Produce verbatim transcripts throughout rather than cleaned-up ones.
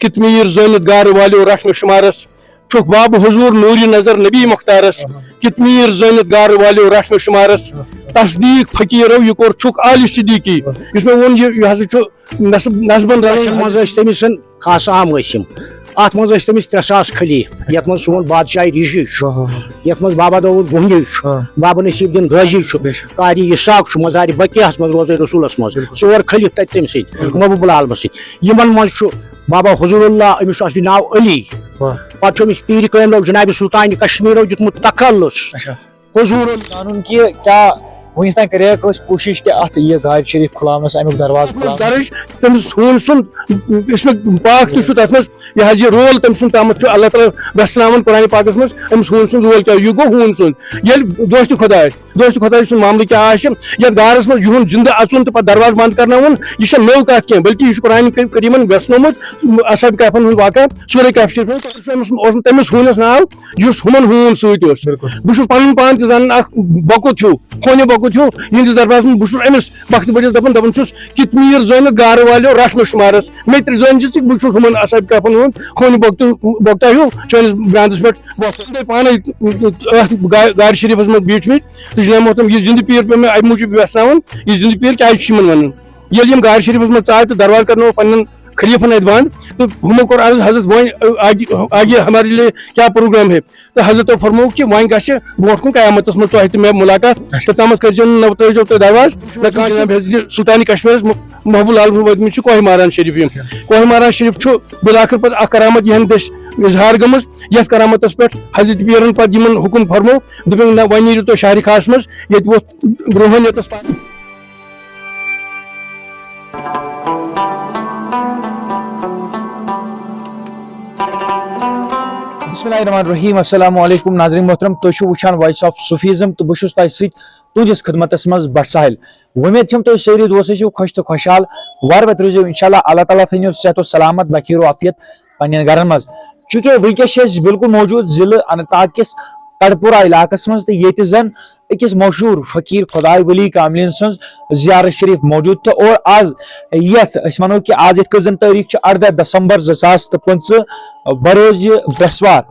کتمیر زٲنِتھ گارٕ والیو رٹھ مےٚ شُمارس۔ چھُکھ بابہٕ حضور نوٗرِ نظر نبی مختارس۔ کتمیر زٲنِتھ گارٕ والیو رٹھ مےٚ شُمارس۔ تصدیق فقیرو یہِ کوٚر چھُکھ آلِ صدیقی۔ یُس مےٚ ووٚن، یہِ یہِ ہسا چھُ نسب نسبن رلان۔ منٛز ٲسۍ تٔمۍ سٕنٛدۍ خاص عام ٲسۍ یِم۔ اَتھ منٛز ٲسۍ تٔمِس ترٛےٚ ساس خلیٖف، یَتھ منٛز سون بادشاہ ریٖشی چھُ، یَتھ منٛز بابا داوود گوہنی چھُ، بابا نصیب الدین غازی چھُ، قاری اسحاق چھُ، مزار بقیعس منٛز روزے رسولس منٛز۔ ژور خلیٖف تَتہِ تٔمۍ سٕنٛدۍ، محبوب اللہ عالمس سۭتۍ۔ یِمن منٛز چھُ بابا حضور اللہ، أمِس چھُ اصلی ناو علی۔ پتہٕ چھُ أمِس پیٖرِ کٲملو جناب سلطان کشمیٖرو دیُتمُت تخلص۔ حضور۔ زانُن کہِ کیٛاہ وُنیُس تام کریکھ ٲس کوٗشِش کہِ اَتھ یہِ غارِ شریٖف کھُلاونَس، اَمیُک دروازٕ کھُلاونَس؟ درٕج تٔمِس ہوٗن سُنٛد، یُس مےٚ پاک تہِ چھُ تَتھ منٛز، یہِ حظ یہِ رول تٔمۍ سُنٛد تَتھ منٛز چھُ اللہ تعالیٰ وٮ۪ژھناوان قرآنِ پاکَس منٛز، أمِس ہوٗن سُنٛد رول کیٛاہ، یہِ گوٚو ہوٗن سُنٛد۔ ییٚلہِ دوستِ خۄداے، دوستِ خۄداے سُنٛد معاملہٕ کیٛاہ آسہِ، یَتھ غارَس منٛز یِہُنٛد زِندٕ اَژُن تہٕ پَتہٕ دروازٕ بنٛد کَرناوُن، یہِ چھےٚ نٔو کَتھ کینٛہہ، بلکہِ یہِ چھُ قرآنِ کریٖمَن وٮ۪ژھنومُت اَصحابِ کہفَن ہُنٛد واقعہ، سورہ کہف شریٖف منٛز۔ تٔمِس اوس، تٔمِس ہوٗنِس ناو یُس ہُمن ہوٗن سۭتۍ اوس۔ بِلکُل۔ بہٕ چھُس پَنُن پان تہِ زانان اَکھ بۄکُت ہیوٗ، خوٗنہِ بۄکُت ہیوٗ، یِہنٛدِس دربارس منٛز۔ بہٕ چھُس أمِس وقتہٕ بٔڑِس دَپان، دَپان چھُس، "کِتمیر زٲنِتھ گارٕ والیو رَٹھ مےٚ شُمارس، مےٚ تہِ زٲنۍ زِ ژٕ، بہٕ چھُس ہُمن اَصحابِ کہفن ہُنٛد خوٗنہِ بۄکتہٕ، بۄکتا ہیوٗ چٲنِس برٛانٛدَس پٮ۪ٹھ وۄتھُن۔" تُہۍ پانَے اَتھ گا-، گارِ شریٖفَس منٛز بیٖٹھمٕتۍ تہٕ جناب محترم، یہِ زِندٕ پیٖر پیوٚو مےٚ اَمہِ موٗجوٗب یَژھناوُن، یہِ زِندٕ پیٖر کیٛازِ چھُ یِمن وَنان؟ ییٚلہِ یِم گارِ شریٖفَس منٛز ژاے تہٕ دروازٕ کَرنووُکھ پنٛنٮ۪ن خلیٖفن اَتہِ بنٛد، تہٕ ہُمو کوٚر عرض، "حضرت، وۄنۍ، آگے، آگے ہمارے لیے کیا پروگرام ہے؟" تہٕ حضرتو فرمووُکھ کہِ وۄنۍ گژھِ برونٛٹھ کُن قیامتس منٛز تۄہہِ تہٕ مےٚ مُلاقات، تہٕ تامَتھ کٔرۍزیو نہٕ، نہ ترٲیزیو تُہۍ دروازٕ، نہ کانٛہہ جناب حضرت سلطان کشمیرس مح-، محبوب العالم وٲتمٕتۍ چھِ کوہ ماران شریٖف یِم۔ کوہ ماران شریٖف چھُ بالآخر پتہٕ اکھ کرامت یِہنٛدِ دٔسۍ اظہار گٔمٕژ، یتھ کرامتس پٮ۪ٹھ حضرت پیرن پتہٕ یِمن حُکم فرموو، دوٚپُن، "نہ، وۄنۍ نیٖرِو تُہۍ شہرِ خاص منٛز، ییٚتہِ ووت روحٲنیتس پتھ۔" بسم اللہ الرحمن الرحیم۔ السلام علیکم ناظرین محترم، تُہۍ چھِو وٕچھان Voice of Sufism تہٕ بہٕ چھُس تۄہہِ سۭتۍ تُہنٛدِس خدمتس منٛز بٹ ساحل۔ وۄمید چھم تُہۍ سٲری دوست ٲسِو خۄش تہٕ خۄشحال۔ وارٕ وتہِ روٗزِو انشاءاللہ، اللہ تعالیٰ تھٲینو صحت و سلامت، بخیر و عافیت پننٮ۪ن گرن منٛز۔ چونکہ وٕنکیٚس چھِ أسۍ بالکل موجود ضلع اننت ناگ کِس کڈپورہ علاقس منٛز تہٕ ییٚتہِ زن أکِس مشہوٗر فقیٖر خۄداے ولی کاملین سٕنٛز زیارت شریٖف موجود تہٕ اور آز یتھ أسۍ ونو کہِ آز یِتھ کٔنۍ زن تٲریٖخ چھِ ارداہ دسمبر زٕ ساس تہٕ پٕنٛژٕہ، بروز یہِ برٛٮ۪سوار،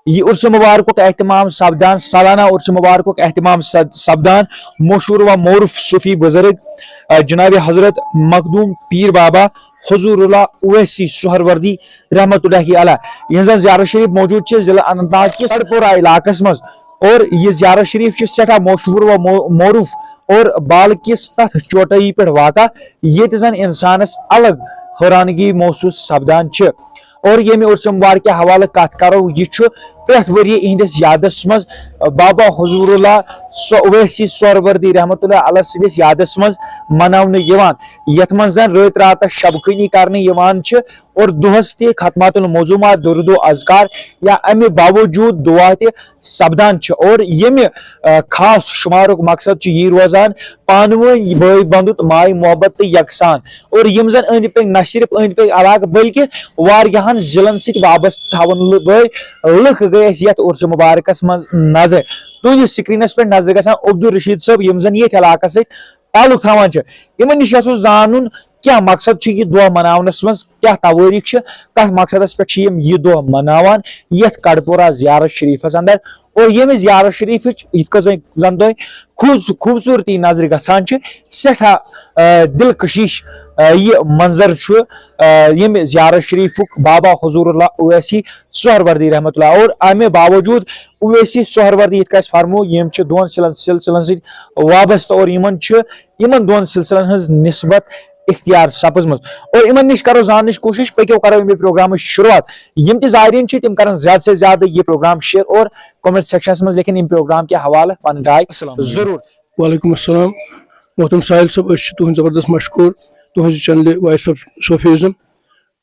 یہِ عرس مبارکُک اہتمام سپدان، سالانہ عرس مبارکُک اہتمام سد-، سپدان مشہوٗر و معروٗف صوٗفی بزرگ، آ، جناب حضرت مخدوم پیٖر بابا حضور اللہ اویسی سہروردی رحمت اللہ علیہ، یِہنٛز زیارت شریٖف موجود چھِ ضلع اننت ناگ کِس کڈپورہ علاقس منٛز۔ اور یہِ زیارت شریٖف چھِ سٮ۪ٹھاہ مشہوٗر و مو-، معروٗف اور بالہٕ کِس تتھ چوٹٲیی پٮ۪ٹھ واقع، ییٚتہِ زن انسانس الگ حٲرانگی محسوٗس سپدان چھِ۔ اور ییٚمہِ عرس مبارک کہِ حوالہٕ کتھ کرو، یہِ چھُ پرٛٮ۪تھ ؤریہِ یِہنٛدِس یادس منٛز بابا حضور اللہ سو-، اویسی سہروردی رحمت اللہ علیہ سٕنٛدِس یادس منٛز مناونہٕ یِوان، یتھ منٛز زن رٲتۍ راتس شب خوٲنی کرنہٕ یِوان چھِ اور دۄہس تہِ ختمات الموضوعات، درود و اذکار یا امہِ باوجود دعا تہِ سپدان چھِ۔ اور ییٚمہِ، آ، خاص شُمارُک مقصد چھُ یی روزان پانہٕ ؤنۍ بٲے بندُت، ماے محبت تہٕ یکسان۔ اور یِم زن أنٛدۍ پٔکۍ، نہ صرف أنٛدۍ پٔکۍ علاقہٕ بلکہِ واریاہن ضلعن سۭتۍ وابستہٕ تھاون وٲلۍ لُکھ گٔے اَسہِ یتھ عرس مبارکس منٛز نظرِ۔ تُہنٛدِس screenس پٮ۪ٹھ نظرِ گژھان عبدالرشید صٲب، یِم زن ییٚتھۍ علاقس سۭتۍ تعلق تھاوان چھِ۔ یِمن نِش یژھو زانُن کیٛاہ مقصد چھُ یہِ دۄہ مناونس منٛز، کیٛاہ توٲریٖخ چھِ، کتھ مقصدس پٮ۪ٹھ چھِ یِم یہِ دۄہ مناوان یتھ کڈپورہ زیارت شریٖفس اندر۔ اور ییٚمہِ زیارت شریٖفٕچ یِتھ کٔنۍ زن، زن تۄہہِ خوٗبص-، خوٗبصوٗرتی نظرِ گژھان چھِ، سٮ۪ٹھاہ، آ، دلکشیش، آ، یہِ منظر چھُ، آ، ییٚمہِ زیارت شریٖفُک بابا حضور اللہ اویسی سہروردی رحمت اللہ۔ اور امہِ باوجود اویسی سہروردی، یِتھ کٔنۍ اسہِ فرمو، یِم چھِ دۄن سِلن-، سلسلن سۭتۍ وابستہٕ اور یِمن چھِ، یِمن دۄن سلسلن ہٕنٛز نسبت اختیار سپٕزمٕژ۔ اور یِمن نِش کرو زاننٕچ کوٗشش، پٔکِو کرو ییٚمہِ پروگرامٕچ شروٗعات۔ یِم تہِ زائرین چھِ، تِم کرن زیادٕ سے زیادٕ یہِ پروگرام share اور comment sectionس منٛز لیکھن ییٚمہِ پروگرام کہِ حوالہٕ پنٕنۍ راے۔ السلام علیکم۔ ضروٗر۔ وعلیکم السلام۔ محترم ساحل صٲب، أسۍ چھِ تُہٕنٛدۍ زبردست مشکوٗر، تُہٕنٛزِ channelہِ Voice of Sufism۔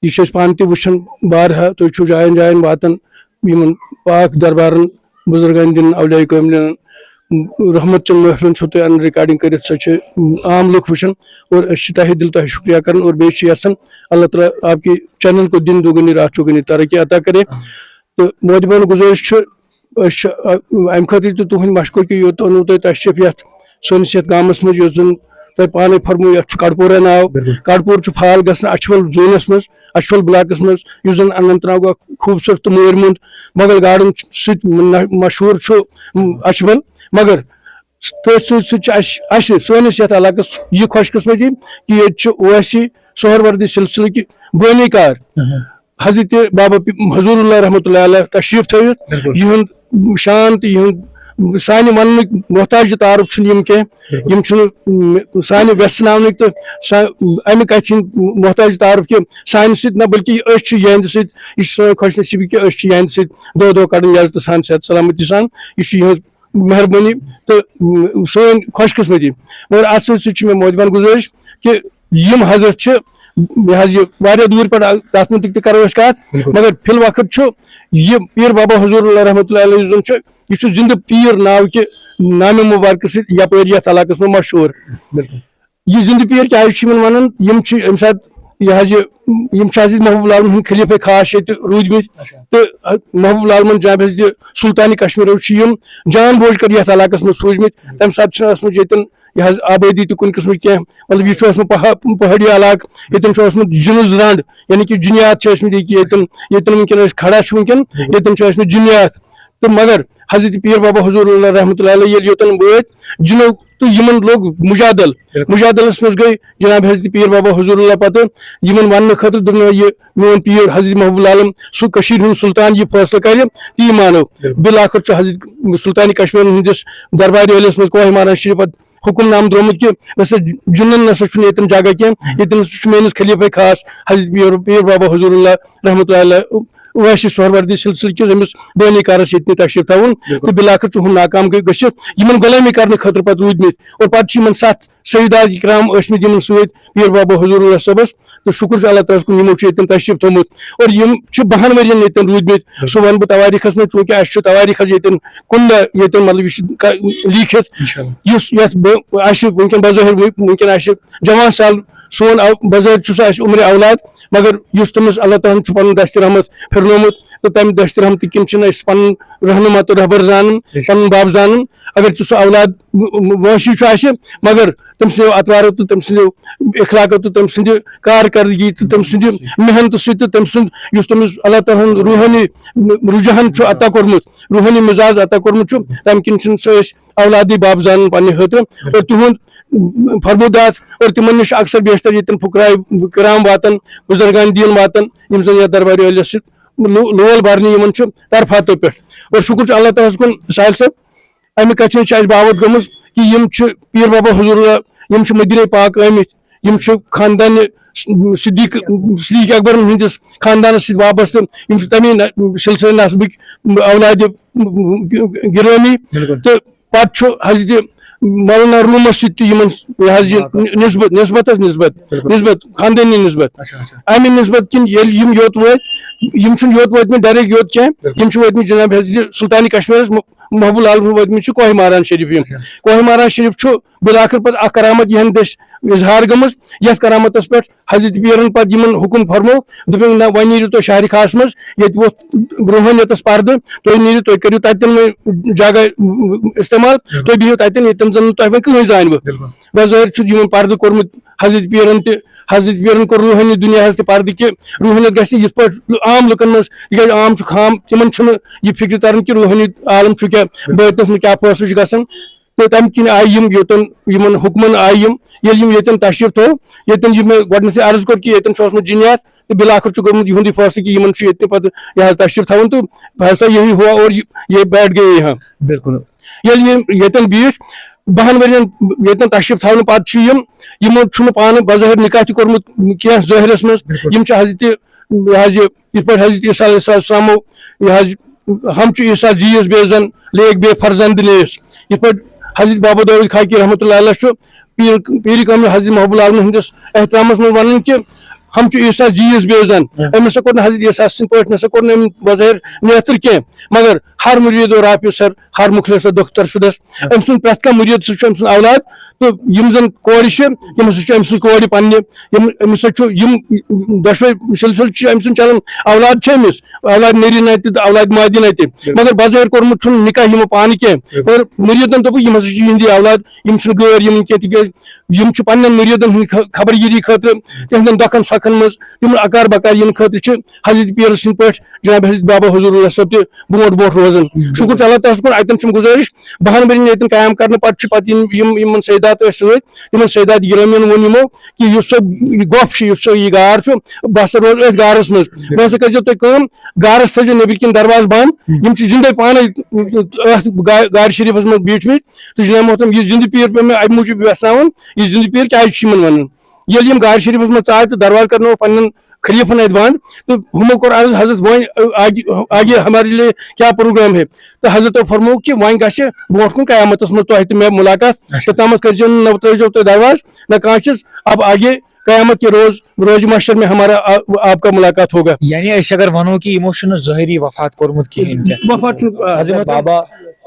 یہِ چھِ أسۍ پانہٕ تہِ وٕچھان بارہا، تُہۍ چھِو جاین جاین واتان، یِمن پاک دربارن، بزرگان دِنن، اولیاء کٲملن، رحمت چٮ۪ن محفلن چھِو تُہۍ انان recording کٔرِتھ، سۄ چھِ عام لُکھ وٕچھان۔ اور أسۍ چھِ تہہِ دِل تۄہہِ شُکریہ کران اور بیٚیہِ چھِ یژھان اللہ تعالیٰ آپ کی channel کو دن دوگنی رات چوگنی ترقی عطا کرے۔ تہٕ مودبانہٕ گُزٲرِش چھِ، أسۍ چھِ، اَ-، اَمہِ خٲطرٕ تہِ تُہٕنٛدۍ مشکوٗر کہِ یوٚت اوٚنوُ تۄہہِ تشریٖف یَتھ سٲنِس یَتھ گامَس منٛز، یُس زَن تۄہہِ پانے فرموو، یتھ چھُ کڈپورہ ناو۔ بِلکُل۔ کڈپور چھُ فال گژھان اچھول زونس منٛز، اچھول بلاکس منٛز، یُس زن اننت ناگ اکھ خوٗبصوٗرت تہٕ مٲرۍ مُنٛد مۄغل گارڈن سۭتۍ مُن-، مشہوٗر چھُ، م، اچھول۔ مگر تٔتھۍ سۭتۍ سۭتۍ چھِ اَسہِ، اَسہِ، سٲنِس یَتھ علاقَس یہِ خۄش قٕسمتی کہِ ییٚتہِ چھِ اویسی سہروردی سلسلہٕ کہِ بٲنی کار اہم۔ حضرت بابا پی-، حضور اللہ رحمۃ اللہ علیہ تشریف تھٲوِتھ۔ بِلکُل۔ یِہُنٛد شان تہٕ یِہُنٛد سانہِ وننٕکۍ محتاج تعارُف چھِنہٕ یِم کینٛہہ۔ بِلکُل۔ یِم چھِنہٕ، م، سانہِ وٮ۪ژھناونٕکۍ تہٕ سا-، اَمہِ کَتھِ ہِنٛدۍ محتاج تعارُف کینٛہہ سانہِ سۭتۍ نہ، بلکہِ أسۍ چھِ یِہنٛدِ سۭتۍ، یہِ چھِ سٲنۍ خۄش نصیٖبی کہِ أسۍ چھِ یِہنٛدِ سۭتۍ دۄہ دۄہ کَڑان یَزتہٕ سان، صحت سلامتی سان۔ یہِ چھُ یِہٕنٛز مہربٲنی تہٕ، م، سٲنۍ خۄش قٕسمتی۔ مگر اَتھ سۭتۍ سۭتۍ چھِ مےٚ مودبان گُزٲرِش کہِ یِم حضرت چھِ، یہِ حظ یہِ واریاہ دوٗرِ پٮ۪ٹھ آ-، تَتھ مُتعلِق تہِ کَرو أسۍ کَتھ۔ بِلکُل۔ مگر فی الوقت چھُ یہِ پیٖر بابا حضور اللہ رحمتہ اللہ علیہ یُس زَن چھُ، یہِ چھُ زِندٕ پیٖر ناوٕ کہِ نامہِ مُبارکہٕ سۭتۍ یَپٲرۍ یَتھ علاقَس منٛز مشہوٗر۔ بِلکُل۔ یہِ زِندٕ پیٖر کیٛازِ چھِ یِمَن وَنان؟ یِم چھِ اَمہِ ساتہٕ یہِ حظ یہِ، یِم چھِ حضرت محبوب العالمین ہٕنٛدۍ خلیفہ خاص ییٚتہِ روٗدۍمٕتۍ۔ اچھا۔ تہٕ محبوب العالمین جناب حضرت سلطان کشمیٖرو چھِ یِم جان بوٗجھ کر یَتھ علاقَس منٛز سوٗزمٕتۍ۔ تَمہِ ساتہٕ چھِنہٕ ٲسمٕژ ییٚتٮ۪ن یہِ حظ آبٲدی تہِ کُنہِ قٕسمٕچ کینٛہہ، مطلب، یہِ چھُ اوسمُت پہا-، پہٲڑی علاقہٕ، ییٚتٮ۪ن چھُ اوسمُت جِنٕز رنٛڈ، یعنی کہِ جِنیات چھِ ٲسمٕتۍ ییٚکیٛاہ ییٚتٮ۪ن، ییٚتٮ۪ن وٕنکٮ۪ن أسۍ کھڑا چھِ وٕنکٮ۪ن، ییٚتٮ۪ن چھِ ٲسمٕتۍ جِنیات۔ تہٕ مگر حضرت پیٖر بابا حضور اللہ رحمتہ اللہ علیہ ییٚلہِ یوٚتَن وٲتۍ، جِنو تہٕ یِمَن لوٚگ مُجادل۔ بِلکُل۔ مُجادلَس منٛز گٔے جناب حضرت پیٖر بابا حضور اللہ پَتہٕ یِمَن وَننہٕ خٲطرٕ، دوٚپُن، یہِ میون پیٖر حضرت محبوب العالم، سُہ کٔشیٖرِ ہُنٛد سلطان یہِ فٲصلہٕ کَرِ، تی مانو۔ بِلکُل۔ بالآخر چھُ حضرت سلطان کشمیٖرَن ہٕنٛدِس دربارِ عٲلیَس منٛز کوہ ماران شریٖف پَتہٕ حکم نامہٕ درٛامُت کہِ نہ سا جُنن نہ سا چھُنہٕ ییٚتٮ۪ن جگہ کینٛہہ، ییٚتٮ۪ن ہسا چھُ میٲنِس خلیفہ خاص حضرت پیٖر، پیٖر بابا حضور اللہ رحمتہ اللہ علیہ اویسی سہروردی سلسلہٕ کِس أمِس بٲنی کارس ییٚتہِ تشریف تھاوُن۔ بِلکُل۔ تہٕ بالآخر چھُ ہُم ناکام گٔے گٔژھِتھ یِمن غلٲمی کرنہٕ خٲطرٕ پتہٕ روٗدمٕتۍ اور پتہٕ چھِ یِمن ستھ سیدات کرام ٲسمٕتۍ یِمن سۭتۍ پیٖر بابا حضور اللہ صٲبس، تہٕ شُکُر چھُ اللہ تعالیٰ ہس کُن یِمو چھُ ییٚتٮ۪ن تشریف تھوٚومُت اور یِم چھِ بہن ؤرین ییٚتٮ۪ن روٗدمٕتۍ۔ سُہ وَنہٕ بہٕ توٲریٖخَس منٛز، چوٗنٛکہِ اَسہِ چھُ توٲریٖخَس ییٚتٮ۪ن کُنہِ دۄہ ییٚتٮ۪ن، مطلب، یہِ چھُ کا-، لیٖکھِتھ، اِنشاءاللہ۔ یُس یَتھ بہٕ، اَسہِ وٕنکٮ۪ن بظٲہِر وٕنکٮ۪ن اَسہِ جوان سال سون او-، بظٲہِر چھُ سُہ اَسہِ عمرِ اولاد، مگر یُس تٔمِس اللہ تعالیٰ ہَن چھُ پَنُن دستِ رحمت پھِرنومُت تہٕ تَمہِ دستِ رحمتہٕ کِنۍ چھِنہٕ أسۍ پَنُن رہنما تہٕ رہبر زانان، اِنشاءاللہ۔ پَنُن بَب زانان۔ اگر چھُ سُہ اولاد وٲنٛسی چھُ اَسہِ، مگر تٔمۍ سٕنٛدیو اطوارو تہٕ تٔمۍ سٕنٛدیو اخلاقو تہٕ تٔمۍ سٕنٛدِ کارکردگی تہٕ تٔمۍ سٕنٛدِ محنتہٕ سۭتۍ تہٕ تٔمۍ سُنٛد یُس تٔمِس اللہ تعالیٰ ہَن روحٲنی رُجحان چھُ عطا کوٚرمُت، روحٲنی مزاج عطا کوٚرمُت چھُ، تَمہِ کِنۍ چھِنہٕ سُہ أسۍ اولادٕے بَب زانان پنٛنہِ خٲطرٕ۔ اور تِہُنٛد فرمودات اور تِمَن نِش چھِ اکثر بیشتر ییٚتٮ۪ن فقراے کرام واتان، بُزرگان دیٖن واتان، یِم زَن یَتھ دربارِ عٲلیَس سۭتۍ لو-، لول بَرنہِ یِمَن چھُ طرفاتو پٮ۪ٹھ۔ اور شُکُر چھُ اللہ تعالیٰ ہَس کُن، ساحل صٲب، اَمہِ کَتھِ ہِنٛز چھِ اَسہِ باوَتھ گٔمٕژ کہِ یِم چھِ پیٖر بابا حضور اللہ، یِم چھِ مدیٖنہ پاک آمٕتۍ، یِم چھِ خاندانِ صدیق، صدیق اکبرن ہٕنٛدِس خاندانس سۭتۍ وابستہٕ، یِم چھِ تَمی نہ-، سلسلہ نسبٕکۍ اولادِ گرامی۔ بِلکُل۔ تہٕ پتہٕ چھُ حضرت مولانا روٗمس سۭتۍ تہِ یِمن یہِ حظ یہِ نسبت، نسبت حظ، نسبت، بِلکُل۔ نسبت، خاندٲنی نسبت۔ اچھا، اچھا۔ اَمہِ نسبت کِنۍ ییٚلہِ یِم یوٚت وٲتۍ، یِم چھِنہٕ یوٚت وٲتمٕتۍ ڈائریکٹ یوٚت کینٛہہ، بِلکُل۔ یِم چھِ وٲتمٕتۍ جناب حضرت سلطان کشمیرس مح-، محبوب العالم وٲتمٕتۍ چھِ کوہ ماران شریف۔ یِم اچھا۔ کوہ ماران شریف چھُ بالآخر پتہٕ اکھ کرامت یِہنٛدِ دٔسۍ اظہار گٔمٕژ، یتھ کرامتس پٮ۪ٹھ حضرت پیرن پتہٕ یِمن حکم فرموو، دوٚپُن، نہ، وۄنۍ نیٖرِو تُہۍ شہرِ خاص منٛز، ییٚتہِ ووت روحٲنیتس پردٕ، تُہۍ نیٖرِو، تُہۍ کٔرِو تتٮ۪ن وۄنۍ جگہ استعمال، تُہۍ بِہِو تتٮ۪ن، ییٚتٮ۪ن زن نہٕ تۄہہِ وۄنۍ کٕہٕنۍ زانہِ۔ بِلکُل۔ بظٲہر چھُ یِمن پردٕ کوٚرمُت حضرت پیرن تہِ، حضرت پیرن کوٚر روحٲنی دُنیاہس تہِ پردٕ کہِ روحٲنیت گژھِ نہٕ یِتھ پٲٹھۍ عام لُکن منٛز، تِکیازِ عام چھُ خام، تِمن چھُنہٕ یہِ فکرِ تران کہِ روحٲنی عالم چھُ کیٛاہ، بٲطنس منٛز کیٛاہ فٲصلہٕ چھُ گژھان۔ تہٕ تَمہِ کِنۍ آیہِ یِم یوٚتَن، یِمَن حُکمَن آیہِ یِم، ییٚلہِ یِم ییٚتٮ۪ن تشریٖف تھوٚو، ییٚتٮ۪ن یہِ مےٚ گۄڈٕنٮ۪تھٕے عرض کوٚر کہِ ییٚتٮ۪ن چھُ اوسمُت جِنیات، تہٕ بِلاخر چھُ گوٚمُت یِہُنٛدُے فٲصلہٕ کہِ یِمَن چھُ ییٚتہِ پَتہٕ یہِ حظ تشریٖف تھاوُن، تہٕ فیصلہ یہی ہوا اور یہ، یہ بیٹھ گئے یہاں۔ بِلکُل۔ ییٚلہِ یِم ییٚتٮ۪ن بیٖٹھۍ، بَہَن ؤرِین ییٚتٮ۪ن تشریٖف تھاونہٕ پَتہٕ چھِ یِم، یِمو چھُنہٕ پانہٕ بظٲہِر نِکاح تہِ کوٚرمُت کینٛہہ ظٲہِرَس منٛز۔ بِلکُل۔ یِم چھِ حضرتِ یہِ حظ یہِ، یِتھ پٲٹھۍ حضرت عیسیٰ علیہ السلام، یہِ حظ، ہم چھُ عیسیٰ زیٖز بے زن لیک بے فرزند نیس۔ یِتھ پٲٹھۍ حضرت بابا داؤد خاکی رحمتہ اللہ علیہ چھُ پیٖر، پیٖرِ کاملہِ حضرت محبوب العالمین ہٕنٛدِس احترامس منٛز ونان کہِ ہم چھُ عیسیٰ جیٖز بیزن۔ أمِس ہسا کوٚر نہٕ حضرت عیسیٰ سٕنٛدۍ پٲٹھۍ نہ سا کوٚر نہٕ أمۍ مظٲہر نیتر کینٛہہ، مگر ہر مریٖد و رافیع سر، ہر مُخلص و دۄختر شُدس، أمۍ سُنٛد پرٛٮ۪تھ کانٛہہ مُریٖد سُہ چھُ أمۍ سُنٛد اولاد۔ تہٕ یِم زن کورِ چھِ، تِم ہسا چھِ أمۍ سٕنٛز کورِ پننہِ۔ یِم أمِس سۭتۍ چھُ، یِم دۄشوے سلسلہٕ چھِ أمۍ سُنٛد چلان۔ اولاد چھِ أمِس، اولاد نٔری نتہِ تہٕ اولاد مادی نتہِ، مگر بظٲہر کوٚرمُت چھُنہٕ نکاح یِمو پانہٕ کینٛہہ۔ مگر مریٖدن دوٚپُکھ، یِم ہسا چھِ یِہنٛدی اولاد، یِم چھِنہٕ غٲر یِمن کینٛہہ، تِکیازِ یِم چھِ پننٮ۪ن مریٖدن ہٕنٛدِ خ-، خبر گیٖری خٲطرٕ، تِہنٛدٮ۪ن دۄکھن سۄکھن منٛز، تِمن اکار بکار یِنہٕ خٲطرٕ چھِ حضرت پیٖر سٕنٛدۍ پٲٹھۍ جناب حضرت بابا حضور اللہ صٲب تہِ برونٛٹھ برونٛٹھ روزان۔ شُکر چھُ اللہ تعالیٰ ہس کُن، اتٮ۪ن چھِ یِم گُزٲرِش، بہن ؤرین ییٚتٮ۪ن قیام کرنہٕ پتہٕ چھِ پتہٕ یِم، یِم، یِمن سیدات ٲسۍ سۭتۍ، تِمن سیدات گرامین ووٚن یِمو کہِ یُس سا یہِ گۄپھ چھُ، یُس سا یہِ گار چھُ، بہٕ ہسا روزٕ أتھۍ گارس منٛز۔ مےٚ ہسا کٔرۍزیو تُہۍ کٲم، گارس تھٲیزیو نیٚبرۍ کِنۍ دروازٕ بنٛد۔ یِم چھِ زِندَے پانَے اَتھ گا-، گارِ شریٖفَس منٛز بیٖٹھمٕتۍ۔ تہٕ جناب محترم، یہِ زِندٕ پیٖر پیوٚو مےٚ اَمہِ موٗجوٗب یَژھناوُن، یہِ زِندٕ پیٖر کیٛازِ چھِ یِمَن وَنان؟ ییٚلہِ یِم گارِ شریٖفَس منٛز ژاے تہٕ دروازٕ کَرنووُکھ پنٛنٮ۪ن خلیٖفَن اَتہِ بنٛد، تہٕ ہُمو کوٚر عرض، "حضرت، وۄنۍ آگے، آگے ہمارے لیے کیا پروگرام ہے؟" تہٕ حضرتو فرمووُکھ کہِ وۄنۍ گژھِ برونٛٹھ کُن قیامتَس منٛز تۄہہِ تہٕ مےٚ مُلاقات، توٚتامَتھ کٔرۍزیو نہٕ، نہ ترٛٲیزیو تُہۍ دروازٕ، نہ کانٛہہ چیٖز۔ اب آگے قیامت کے روز، روز محشر میں ہمارا آ-، آپ کا ملاقات ہوگا۔ یعنی أسۍ اگر ونو کہِ یِمو چھُنہٕ ظٲہری وفات کوٚرمُت کِہینۍ تہِ۔ وفات چھُنہٕ، آ، حضرت بابا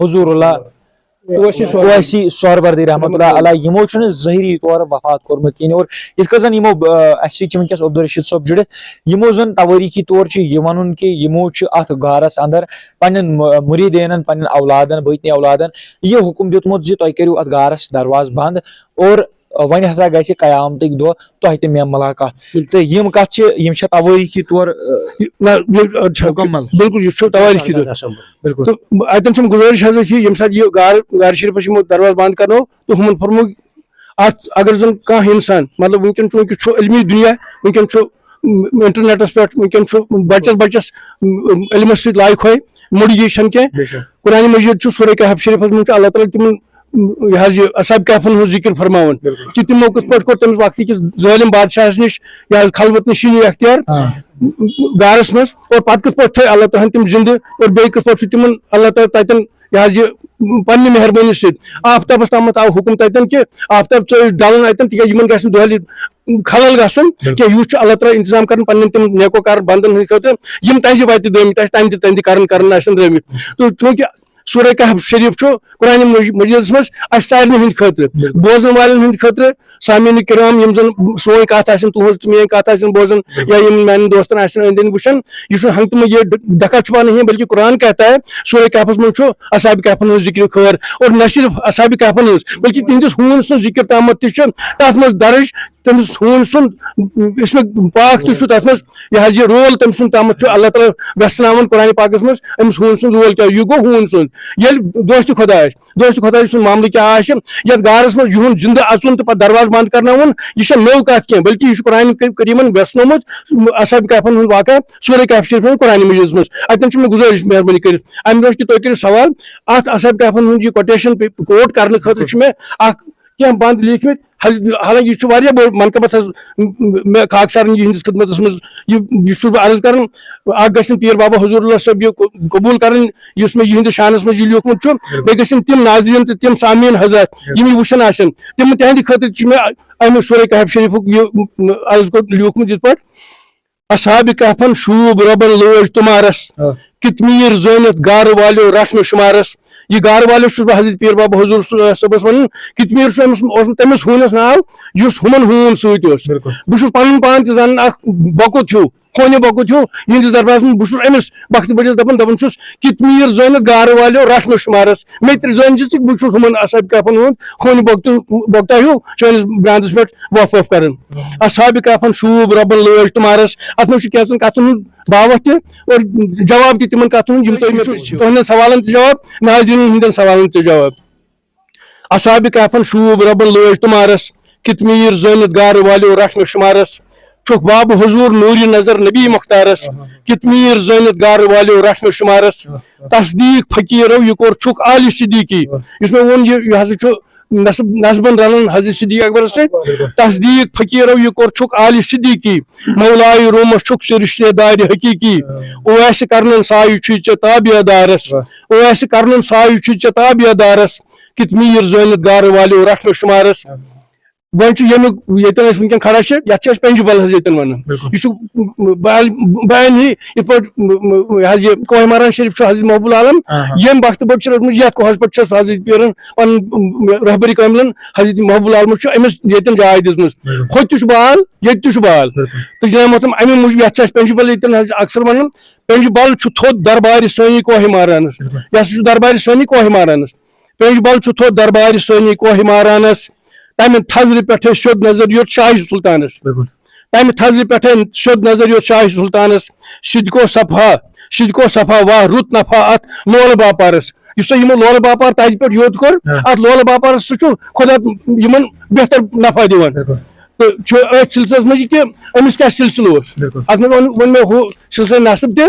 حضور اللہ اویسی سہروردی۔ اویسی سہروردی رحمت اللہ علیہ، یِمو چھُنہٕ ظٲہری طور وفات کوٚرمُت کِہینۍ۔ اور یِتھ کٔنۍ زن یِمو، آ، اَسہِ سۭتۍ چھِ وٕنکیٚس عبدالرشید صٲب جُڑِتھ، یِمو زن توٲریٖخی طور چھُ یہِ ونُن کہِ یِمو چھُ اتھ غارس اندر پننٮ۪ن مُ-، مُریٖدینن، پننٮ۪ن اولادن، بٲطنی اولادن یہِ حُکم دیُتمُت زِ تۄہہِ کٔرِو اتھ غارس دروازٕ بند اور وۄنۍ ہسا گژھِ قیامتٕکۍ دۄہ تۄہہِ تہِ مےٚ ملاقات۔ تہٕ یِم کتھ چھِ، یِم چھےٚ توٲریٖخی طور، آ، یہِ، نہ، یہِ، آ، چھےٚ، مُکمل۔ بِلکُل، یہِ چھُ توٲریٖخی طور۔ بِلکُل۔ تہٕ اتٮ۪ن چھُم گُزٲرِش حضرت یہِ، ییٚمہِ ساتہٕ یہِ گار، گارِ شریٖفس یِمو دروازٕ بنٛد کرنو، تہٕ ہُمن فرموو، اتھ اگر زن کانٛہہ انسان، مطلب، وٕنکیٚن چوٗنٛکہِ چھُ علمی دُنیا، وٕنکیٚن چھُ، م، انٹرنیٹس پٮ۪ٹھ، وٕنکیٚن چھُ بچس بچس، م، علمس سۭتۍ لاے کھوے، مٔڈ یہِ چھنہٕ کینٛہہ۔ بے شک۔ قرآن مجید چھُ سورہ کہف شریٖفس منٛز چھُ اللہ تعالیٰ تِمن یہِ حظ یہِ اصحاب کہفن ہُنٛد ذِکر فرماوان، بِلکُل۔ کہِ تِمو کِتھ پٲٹھۍ کوٚر تٔمِس وقتہٕ کِس ظٲلِم بادشاہس نِش یہِ حظ خلوت نِشیٖنی اختیار، آ۔ گارس منٛز، اور پتہٕ کِتھ پٲٹھۍ تھٲے اللہ تعالیٰ ہن تِم زِندٕ، اور بیٚیہِ کِتھ پٲٹھۍ چھُ تِمن اللہ تعالیٰ تتٮ۪ن یہِ حظ یہِ پننہِ مہربٲنی سۭتۍ آفتابس تامتھ آو حُکم تتٮ۪ن کہِ آفتاب ژٲیِو ڈلُن اتٮ۪ن، تِکیازِ یِمن گژھِ نہٕ دۄہلہِ خلل گژھُن، بِلکُل۔ کینٛہہ۔ یُتھ چھُ اللہ تعالیٰ انتظام کران پننٮ۪ن تِم نیکوکار بندن ہٕنٛدِ خٲطرٕ، یِم تَزِ وتہِ درٲمٕتۍ آسہِ، تَمہِ تہِ، تَمہِ تہِ کرن، کرن آسن درٲمٕتۍ۔ تہٕ چوٗنٛکہِ سورہ کہف شریٖف چھُ قرآن مج-، مجیدس منٛز اَسہِ سارنٕے ہٕنٛدِ خٲطرٕ، بِلکُل۔ بوزن والٮ۪ن ہٕنٛدِ خٲطرٕ، سامعین کرام، یِم زن سٲنۍ کتھ آسن، تُہنٛز تہٕ میٲنۍ کتھ آسن بوزان، بِلکُل۔ یا یِم میانٮ۪ن دوستن آسن أنٛدۍ أنٛدۍ وٕچھان، یہِ چھُنہٕ ہنٛگہٕ تہٕ منٛگہٕ یہِ ڈ-، ڈکھا چھُپانا ہے، بلکہِ قرآن کہتا ہے، سورہ کہفس منٛز چھُ اصحاب کہفن ہٕنٛز ذکر خٲر، اور نہ صرف اصحاب کہفن ہٕنٛز، بلکہِ تِہنٛدِس ہوٗن سٕنٛز ذکر تامتھ تہِ چھُ تتھ منٛز درج۔ تٔمِس ہوٗن سُنٛد اسمِ پاک تہِ چھُ تتھ منٛز، یہِ حظ یہِ رول تٔمۍ سُنٛد تامتھ چھُ اللہ تعالیٰ وٮ۪ژھناوان قرآن پاکس منٛز، أمِس ہوٗن سُنٛد رول کیٛاہ، یہِ گوٚو ہوٗن سُنٛد۔ ییٚلہِ دوست خۄدایس، دوست خۄدایہِ سُنٛد معاملہٕ کیٛاہ آسہِ، یتھ گارس منٛز یِہُنٛد زِندٕ اژُن تہٕ پتہٕ دروازٕ بنٛد کرناوُن، یہِ چھےٚ نٔو کتھ کینٛہہ، بلکہِ یہِ چھُ قرآن کریٖمن وٮ۪ژھنومُت اصحاب کہفن ہُنٛد واقعہ سورہ کہف شریٖفس منٛز، قرآن مجیدس منٛز۔ اتٮ۪ن چھِ مےٚ گُزٲرِش مہربٲنی کٔرِتھ، امہِ برونٛہہ کہِ تُہۍ کٔرِو سوال، اتھ اصحاب کہفن ہُنٛد یہِ quotation quote کرنہٕ خٲطرٕ چھِ مےٚ اکھ کینٛہہ بند لیٖکھمٕتۍ۔ حض-، حالانکہِ یہِ چھُ واریاہ بوٚڑ منقبت حظ، م-، م-، مےٚ خاکسارن یِہنٛدِس خدمتس منٛز یہِ، یہِ چھُس بہٕ عرض کران، اکھ گژھن پیٖر بابا حضور اللہ صٲب یہِ قو-، قبوٗل کرٕنۍ، یُس مےٚ یِہنٛدِ شانس منٛز یہِ لیوٗکھمُت چھُ، بِلکُل۔ بیٚیہِ گژھن تِم ناظریٖن تہٕ تِم سامعیٖن حضرات، بِلکُل۔ یِم یہِ وٕچھان آسن، تِم، تِہنٛدِ خٲطرٕ چھُ مےٚ امہِ سورہ کہف شریٖفُک یہِ، م-، عرض کوٚر لیوٗکھمُت یِتھ پٲٹھۍ، اصحاب کہفن شوٗب رۄبن لٲج تُمارس، آ۔ کِتھ میٖر زٲنِتھ گارٕ والیو رٹھ مےٚ شُمارس۔ یہِ گارٕ والیو چھُس بہٕ حضرت پیٖر بابا حضور صٲبس ونان، کِتھ میٖر چھُ أمِس، اوس تٔمِس ہوٗنس ناو، یُس ہُمن ہوٗن سۭتۍ اوس۔ بِلکُل۔ بہٕ چھُس پنُن پان تہِ زانان اکھ بۄکُت ہیوٗ، ہونہِ بۄکُت ہیوٗ، یِہنٛدِس دربارس منٛز بہٕ چھُس أمِس وقتہٕ بٔڑِس دپان، دپان چھُس، کِتھ میٖر زٲنِتھ گارٕ والیو رٹھ مےٚ شُمارس۔ مےٚ تہِ زٲنۍ زِ ژٕ، بہٕ چھُس ہُمن اصحاب کہفن ہُنٛد ہونہِ بۄکتہٕ، بۄکتا ہیوٗ چٲنِس براندس پٮ۪ٹھ وۄپھ وۄپھ کران۔ اصحاب کہفن شوٗب رۄبن لٲج تُمارس۔ اتھ منٛز چھُ کینٛژن کتھن ہُنٛد باوتھ تہِ اور جواب تہِ تِمن کتھن ہُنٛد، یِم تۄہہِ مےٚ تُہنٛدٮ۪ن سوالن تہِ جواب، ناظرین ہٕنٛدٮ۪ن سوالن تہِ جواب۔ اصحاب کہفن شوٗب رۄبن لٲج تُمارس، کِتھ میٖر زٲنِتھ گارٕ والیو رٹھ مےٚ شُمارس۔ چھُکھ باب حضور نوٗرِ نظر نبی مختارس، کِتھ میٖر زٲنِتھ گارٕ والیو رٹھ مےٚ شُمارس۔ تصدیٖق فقیٖرو یہِ کوٚر چھُکھ آلِ صدیٖقی۔ یُس مےٚ ووٚن، یہِ، یہِ ہسا چھُ نصب، نصبن رلان حضرت صدیق اکبرس سۭتۍ۔ تصدیق فقیرو یہِ کوٚر چھُکھ آلِ صدیقی، مولایہِ رومس چھُکھ ژٕ رشتہ دارِ حقیقی۔ اویس کرنن سایہِ چھُے ژےٚ تابع دارس، اویس کرنن سایہِ چھُے ژےٚ تابع دارس۔ کِتھ میٖر زٲنِتھ گارٕ والیو رٹھ مےٚ شُمارس۔ وۄنۍ چھُ ییٚمیُک ییٚتٮ۪ن أسۍ وٕنکٮ۪ن کھڑا چھِ، یتھ چھِ أسۍ پنجہِ بل حظ ییٚتٮ۪ن ونان۔ بِلکُل۔ یہِ چھُ بیان، بیان ہی یِتھ پٲٹھۍ، یہِ حظ یہِ کوہ ماران شریف چھُ حضرت محبوب العالم، آ، آ۔ ییٚمہِ وقتہٕ پٮ۪ٹھ چھُ روٚٹمُت، یتھ کوہس پٮ۪ٹھ چھُ حضرت پیرن پنُن رہبری کاملن حضرت محبوب العالمس چھُ أمِس ییٚتٮ۪ن جاے دِژمٕژ۔ بِلکُل۔ ہُتہِ تہِ چھُ بال، ییٚتہِ تہِ چھُ بال۔ بِلکُل۔ تہٕ جناب محترم، اَمہِ موٗجوٗب یتھ چھِ أسۍ پنجہِ بل ییٚتٮ۪ن حض اکثر ونان، پنجہِ بل چھُ تھوٚد دربارِ سٲنی کوہ مارانس۔ بِلکُل۔ یہِ ہسا چھُ دربارِ سٲنی کوہ مارانس۔ پنجہِ بل چھُ تھوٚد دربارِ سٲنی کوہ مارانس۔ تمہِ تھزرِ پٮ۪ٹھے سیوٚد نظر یوٚت شاہی سلطانس۔ بِلکُل۔ تمہِ تھزرِ پٮ۪ٹھے سیوٚد نظر یوٚت شاہی سلطانس۔ سِدکو صفا، سِدکو صفا واہ رُت نفا اتھ لولہٕ باپارس۔ یُس تۄہہِ یِمو لولہٕ باپار تتہِ پٮ۪ٹھ یوٚت کوٚر، آ۔ اتھ لولہٕ باپارس سُہ چھُ خۄدا یِمن بہتر نفع دِوان۔ بِلکُل۔ تہٕ چھُ أتھۍ سلسلس منٛز یہِ کہِ أمِس کیٛاہ سلسلہٕ اوس۔ بِلکُل۔ اتھ منٛز ووٚن، ووٚن مےٚ ہُہ سلسلہٕ نصب تہِ،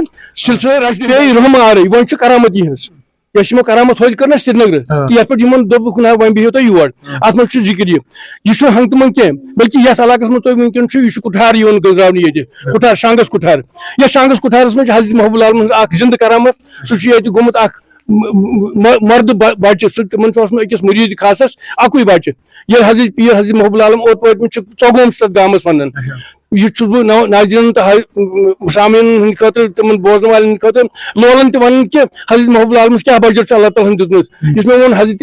سلسلہٕ رشد بیٚیہِ رحم آرٕے، وۄنۍ چھُ کرامت یِہٕنٛز۔ یۄس یِمو کرامت ہوٚتہِ کٔر نہ سرینگرٕ، آ۔ تہٕ یتھ پٮ۪ٹھ یِمن دوٚپُکھ نہ وۄنۍ بِہِو تُہۍ یور۔ آ۔ اتھ منٛز چھُ ذِکر یہِ۔ یہِ چھُنہٕ ہنٛگ تہٕ منٛگ کینٛہہ، بلکہِ یتھ علاقس منٛز تُہۍ وٕنکیٚن چھِو، یہِ چھُ کُٹھار یِوان گٔنٛزراونہٕ ییٚتہِ۔ کُٹھار، شانگس کُٹھار۔ یتھ شانگس کُٹھارس منٛز چھِ حضرت محبوب العالمس اکھ زِندٕ کرامت، سُہ چھُ ییٚتہِ گوٚمُت اکھ م-، م-، م-، مردٕ بَ-، بچہِ، سُہ تِمن چھُ اوسمُت أکِس مُریٖد خاصس اکُے بچہِ۔ ییٚلہِ حضرت پیٖر حضرت محبوب العالم اوت وٲتمٕتۍ چھِ، ژوٚگوم چھُ تتھ گامس ونان۔ اچھا۔ یہِ چھُس بہٕ نو-، ناظریٖنن تہٕ حض-، سامعیٖنن ہٕنٛدِ خٲطرٕ، تِمن بوزن والٮ۪ن ہٕنٛدِ خٲطرٕ، لولن تہِ ونان کہِ حضرت محبوب العالمس کیٛاہ بجر چھُ اللہ تعالیٰ ہن دیُتمُت۔ یُس مےٚ ووٚن حضرت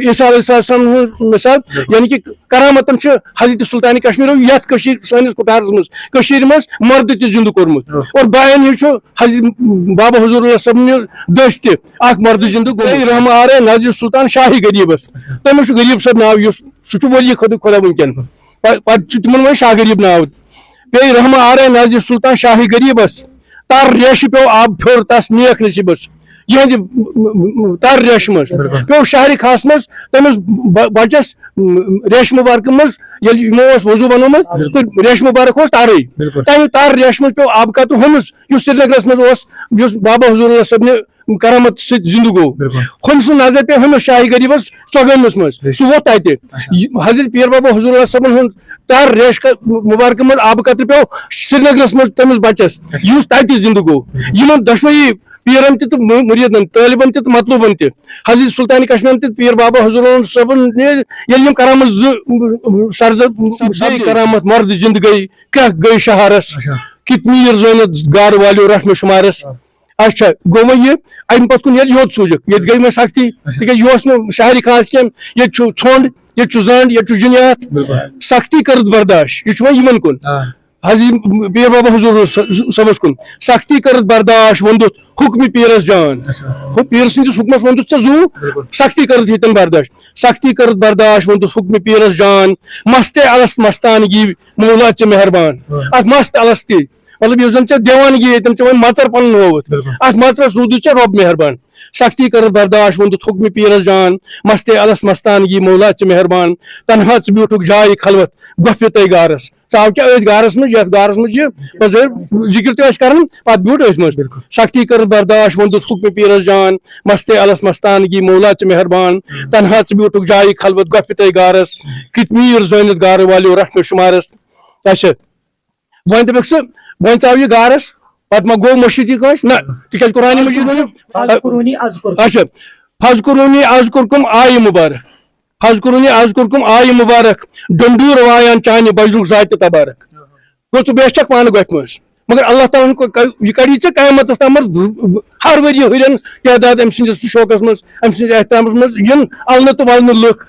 عیسیٰ علیہ السلام ہُنٛد مثال، یعنی کہِ کرامتن چھِ حضرت سلطان کشمیٖرو یتھ کٔشیٖرِ، سٲنِس کُٹھارس منٛز، کٔشیٖرِ منٛز مردٕ تہِ زِندٕ کوٚرمُت۔ اور بیان ہیوٗ چھُ حضرت بابا حضور اللہ صٲبنہِ دٔسۍ تہِ اکھ مردٕ زِندٕ گوٚمُت۔ رحم آرے نظرِ سلطان شاہی غریٖبس، تٔمِس چھُ غریٖب صٲب ناو، یُس سُہ چھُ ولی خۄدا، خۄدا وٕنکیٚن۔ پہ-، پتہٕ چھُ تِمن وۄنۍ شاہ غریٖب ناو۔ پیٚیہِ رحمہ آرے نزدِ سلطان شاہ غریبس۔ تر ریشہِ پیوٚو آب پھیوٚر تس نیک نصیبس۔ یِہنٛدِ تر ریشہِ منٛز۔ بِلکُل۔ پیوٚو شہرِ خاص منٛز تٔمِس ب-، بچس ریشہِ مبارکہٕ منٛز، ییٚلہِ یِمو اوس وضوٗ بنوومُت، بِلکُل۔ تہٕ ریشہِ مبارک اوس ترٕے۔ بِلکُل۔ تمہِ تر ریشہِ منٛز پیوٚو آبہٕ قطرٕ ہُمِس، یُس سرینگرس منٛز اوس، یُس بابا حضور اللہ صٲبنہِ کرامت سۭتۍ زِندٕ گوٚو۔ بِلکُل۔ ہُمۍ سٕنٛز نظر پیٚیہِ ہُمِس شاہی غریٖبس ژۄگٲمِس منٛز۔ بِلکُل۔ سُہ ووت تَتہِ۔ اچھا۔ یہِ حضرت پیٖر بابا حضور اللہ صٲبن ہُنٛد تر ریش ک-، مبارکہٕ منٛز آبہٕ قطرٕ پیوٚو سرینگرس منٛز تٔمِس بچس، اچھا۔ یُس تَتہِ زِندٕ گوٚو۔ بِلکُل۔ یِمن دۄشوٕنی پیٖرن تہِ تہٕ مُ-، مُریٖدن، طٲلبن تہِ تہٕ مطلوٗبن تہِ، حضرت سلطان کشمیٖرن تہِ، پیٖر بابا حضور اللہ صٲبن، ییٚلہِ یِم کرامت زٕ سرزد سپدے۔ کرامت مرد زِندٕ گٔے، کیٛاہ گٔے شہرس؟ اچھا۔ کِتھ میٖر زٲنِتھ گارٕ والیو رٹھ مےٚ شُمارس؟ اچھا۔ اچھا، گوٚو وۄنۍ یہِ، اَمہِ پتہٕ کُن ییٚلہِ یوٚت سوٗزِکھ، ییٚتہِ گٔے وۄنۍ سختی، اچھا۔ تِکیٛازِ یہِ اوس نہٕ شہرِ خاص کینٛہہ، ییٚتہِ چھُ ژھۄنٛڈ، ییٚتہِ چھُ زنٛڈ، ییٚتہِ چھُ جِنیات۔ بِلکُل۔ سختی کٔرٕتھ برداش، یہِ چھُ وۄنۍ یِمن کُن۔ آ۔ حضرت پیٖر بابا حضور صٲ-، صٲبس کُن۔ سختی کٔرٕتھ برداش ووٚندُتھ حُکمِ پیٖرس جان۔ اچھا۔ ہُہ پیٖر سٕنٛدِس حُکمس ووٚندُتھ ژےٚ زُو، بِلکُل۔ سختی کٔرٕتھ ییٚتٮ۪ن برداش۔ سختی کٔرٕتھ برداش ووٚندُتھ حُکمِ پیٖرس جان۔ مستِ الست مستانگی مولا ژےٚ مہربان۔ آ۔ اتھ مست الستی، مطلب، یُس زن ژےٚ دِوان یہِ ییٚتٮ۪ن ژےٚ وۄنۍ مژر پنُن ہووُتھ، بِلکُل۔ اتھ مژرس روٗدُے ژےٚ رۄب مہربان۔ سختی کٔرٕتھ برداش ووٚن دیُت حُکمِ پیٖرس جان، مستِ الس مستانگی مولا ژٕ مہربان۔ تنہا ژٕ بیوٗٹھُکھ جایہِ خلوت گۄپھِ تَے گارس۔ ژٕ آو کیٛاہ أتھۍ گارس منٛز، یتھ گارس منٛز یہِ بظٲہر ذکر تہِ ٲسۍ کران، پتہٕ بیوٗٹھ أتھۍ منٛز۔ بِلکُل۔ سختی کٔرٕتھ برداش ووٚن دیُت حُکمِ پیٖرس جان، مستِ الس مستانگی مولا ژٕ مہربان۔ تنہا ژٕ بیوٗٹھُکھ جایہِ خلوت گۄپھِ تَے گارس، کِتھ میٖر زٲنِتھ گارٕ والیو رٹھ مےٚ شُمارس۔ اچھا۔ وۄنۍ دَپٮ۪کھ ژٕ، وۄنۍ ژاو یہِ گارس، پتہٕ ما گوٚو مٔشیٖد یہِ کٲنٛسہِ؟ نہ، تِکیٛازِ قرآنِ مجیٖد چھُ، فذکرونی اذکرکم۔ اچھا، فذکرونی اذکرکم آیہِ مُبارک، فذکرونی اذکرکم آیہِ مُبارک، ڈنڈور وایان چانہِ بجرُک ذاتِ تبارک۔ گوٚو ژٕ بیچھکھ پانہٕ گۄپھِ منٛز، مگر اللہ تعالیٰ ہن کو-، یہِ کڑِ ژےٚ قیامتس تام ہر ؤرۍ یہِ ہُرٮ۪ن تعداد أمۍ سٕنٛدِس شوقس منٛز، أمۍ سٕنٛدِس احترامس منٛز یِن النہٕ تہٕ ولنہٕ لُکھ۔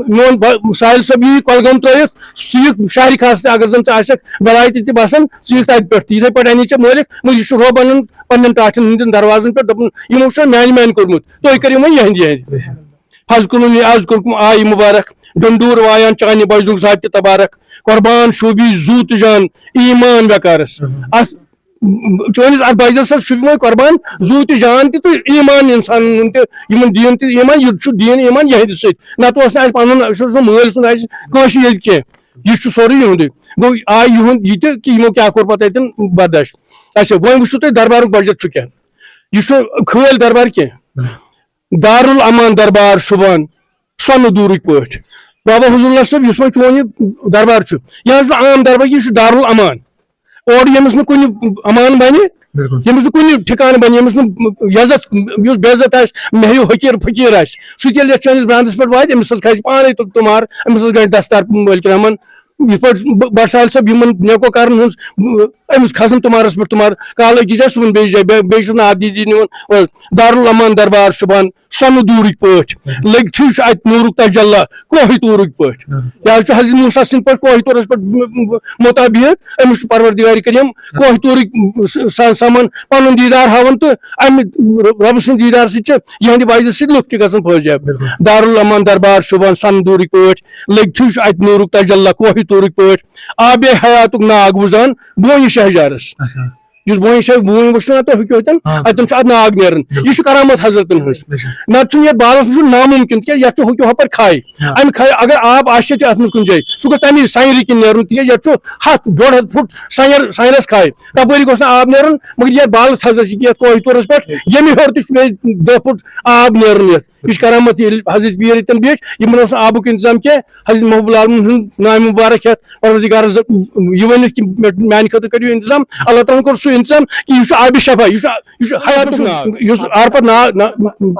میون با-، ساحل صٲب یی کۄلگوم ترٲیِتھ، ژٕ یِکھ شہرِ خاص تہِ، اگر زن ژٕ آسکھ ولایتہِ تہِ بسان، ژٕ یِکھ تتہِ پٮ۪ٹھ تہِ۔ یِتھے پٲٹھۍ انے ژےٚ مٲلِک، مگر یہِ چھُ رۄب انان پننٮ۪ن ٹاٹھٮ۪ن ہٕنٛدٮ۪ن دروازن پٮ۪ٹھ، دپان، یِمو چھُ میانہِ میانہِ کوٚرمُت، تُہۍ کٔرِو وۄنۍ یِہنٛدۍ یِہنٛدۍ۔ فذکرونی اذکرکم آیہِ مُبارک، ڈنڈور وایان چانہِ بجرُک ذاتِ تبارک، قربان شوٗبی زُو تہٕ جان ایمان وقارس۔ اتھ چٲنِس اتھ بجرس سۭتۍ چھُ وۄنۍ قۄربان زُو تہِ جان تہِ تہٕ ایمان انسانن ہُنٛد تہِ، یِمن دیٖن تہِ ایمان، یہِ چھُ دیٖن ایمان یِہنٛدِ سۭتۍ۔ نتہٕ اوس نہٕ اسہِ پنُن، اسہِ اوس نہٕ مٲلۍ سُنٛد، اسہِ کٲنٛسہِ ییٚتہِ کینٛہہ۔ یہِ چھُ سورُے یِہُنٛدُے۔ گوٚو آے یِہُنٛد یہِ تہِ کہِ یِمو کیٛاہ کوٚر پتہٕ اتٮ۪ن برداش۔ اچھا، وۄنۍ وٕچھِو تُہۍ دربارُک بجر چھُ کیٛاہ۔ یہِ چھُ کھٲلۍ دربار کینٛہہ۔ دارالامان دربار شوٗبان سۄنہٕ دوٗرٕکۍ پٲٹھۍ۔ بابا حضور اللہ صٲب، یُس وۄنۍ چون یہِ دربار چھُ، یہِ حظ چھُ عام دربار، یہِ چھُ دارالامان۔ اورٕ ییٚمِس نہٕ کُنہِ امان بَنہِ، بِلکُل۔ ییٚمِس نہٕ کُنہِ ٹھِکانہٕ بَنہِ، ییٚمِس نہٕ یَزَتھ، یُس بے عزت آسہِ، مےٚ ہیوٗ حقیٖر فقیٖر آسہِ، سُہ تہِ ییٚلہِ یَتھ چٲنِس برٛانٛدَس پٮ۪ٹھ واتہِ، أمِس حظ کھسہِ پانَے تہٕ تُمار، أمِس حظ گژھِ دَستار مٲلِک رحمان۔ یِتھ پٲٹھۍ بَ- بَٹ سالِم صٲب یِمَن نیکو کارَن ہٕنٛز، أمِس کھسَن تُمارَس پٮ۪ٹھ تُمار، کالہٕ أکِس جایہِ، صُبحَن بیٚیِس جایہِ، بیٚیہِ بیٚیہِ چھُس نہٕ آبدی دی نِوان۔ دارالامان دربار شُبان سۄنہٕ دوٗرٕکۍ پٲٹھۍ، لٔگۍ تھٕے چھُ اَتہِ نوٗرُک تجلی کوہہِ طوٗرٕکۍ پٲٹھۍ۔ یہِ حظ چھُ حضرت موسیٰ سٕنٛدۍ پٲٹھۍ کوہہِ طوٗرَس پٮ۪ٹھ مُتعبِہت، أمِس چھُ پروردگار کریم کوہہِ طوٗرٕکۍ سا- سَمان پَنُن دیٖدار ہاوان تہٕ اَمہِ رۄبہٕ سٕنٛدِ دیٖدار سۭتۍ چھِ یِہنٛدِ وجہہ سۭتۍ لُکھ تہِ گژھان فٲضیاب۔ دارالامان دربار شُبان سۄنہٕ دوٗرٕکۍ پٲٹھۍ، لٔگۍ تھٕے چھُ اَتہِ نوٗرُک تجلی کوہہِ طوٗرٕکۍ پٲٹھۍ، آبِ حیاتُک ناگ وُزان بونہِ شہجارَس۔ اچھا۔ یُس بونہِ شاہ بونہِ وٕچھو نا تۄہہِ ہیٚکِو اَتٮ۪ن، آ۔ اَتٮ۪ن چھُ اَتھ ناگ نیران۔ یہِ چھُ کرامت حضرتن ہٕنٛز۔ بے شک۔ نتہٕ چھُنہٕ یَتھ بالَس منٛز چھُ نامُمکِن، تِکیٛازِ یَتھ چھُ ہُکیو ہُپٲرۍ کھاے۔ آ۔ اَمہِ کھاے اگر آب آسہِ تہِ اَتھ منٛز کُنہِ جایہِ، سُہ گوٚژھ تَمی سَنٛیرِ کِنۍ نیرُن، تِکیٛازِ یَتھ چھُ ہَتھ ڈۄڈ ہَتھ فُٹ سَنٛیر سَنٛیرَس کھاے۔ تَپٲری گوٚژھ نہٕ آب نیرُن، مگر یَتھ بالَس حضرت چھِ یَتھ کوہہِ طوٗرَس پٮ۪ٹھ، ییٚمہِ ہیوٚر تہِ چھُ بیٚیہِ دَہ فُٹ آب نیرُن یَتھ۔ یہِ چھُ کرامت، ییٚلہِ حضرت پیٖر ییٚتٮ۪ن بیٖٹھۍ، یِمَن اوس نہٕ آبُک اِنتظام کینٛہہ۔ حضرت محبوب العالمین ہُنٛد نامہِ مُبارک ہٮ۪تھ پروردگارَس یہِ ؤنِتھ کہِ مےٚ- میٛانہِ خٲطرٕ کٔرِو اِنتظام، اللہ تعالیٰ ہَن کوٚر سُہ اِنتظام کہِ یہِ چھُ آبِ شفا، یہِ چھُ یہِ چھُ حیاتُک ناگ، یُس عرفات ناگ نا-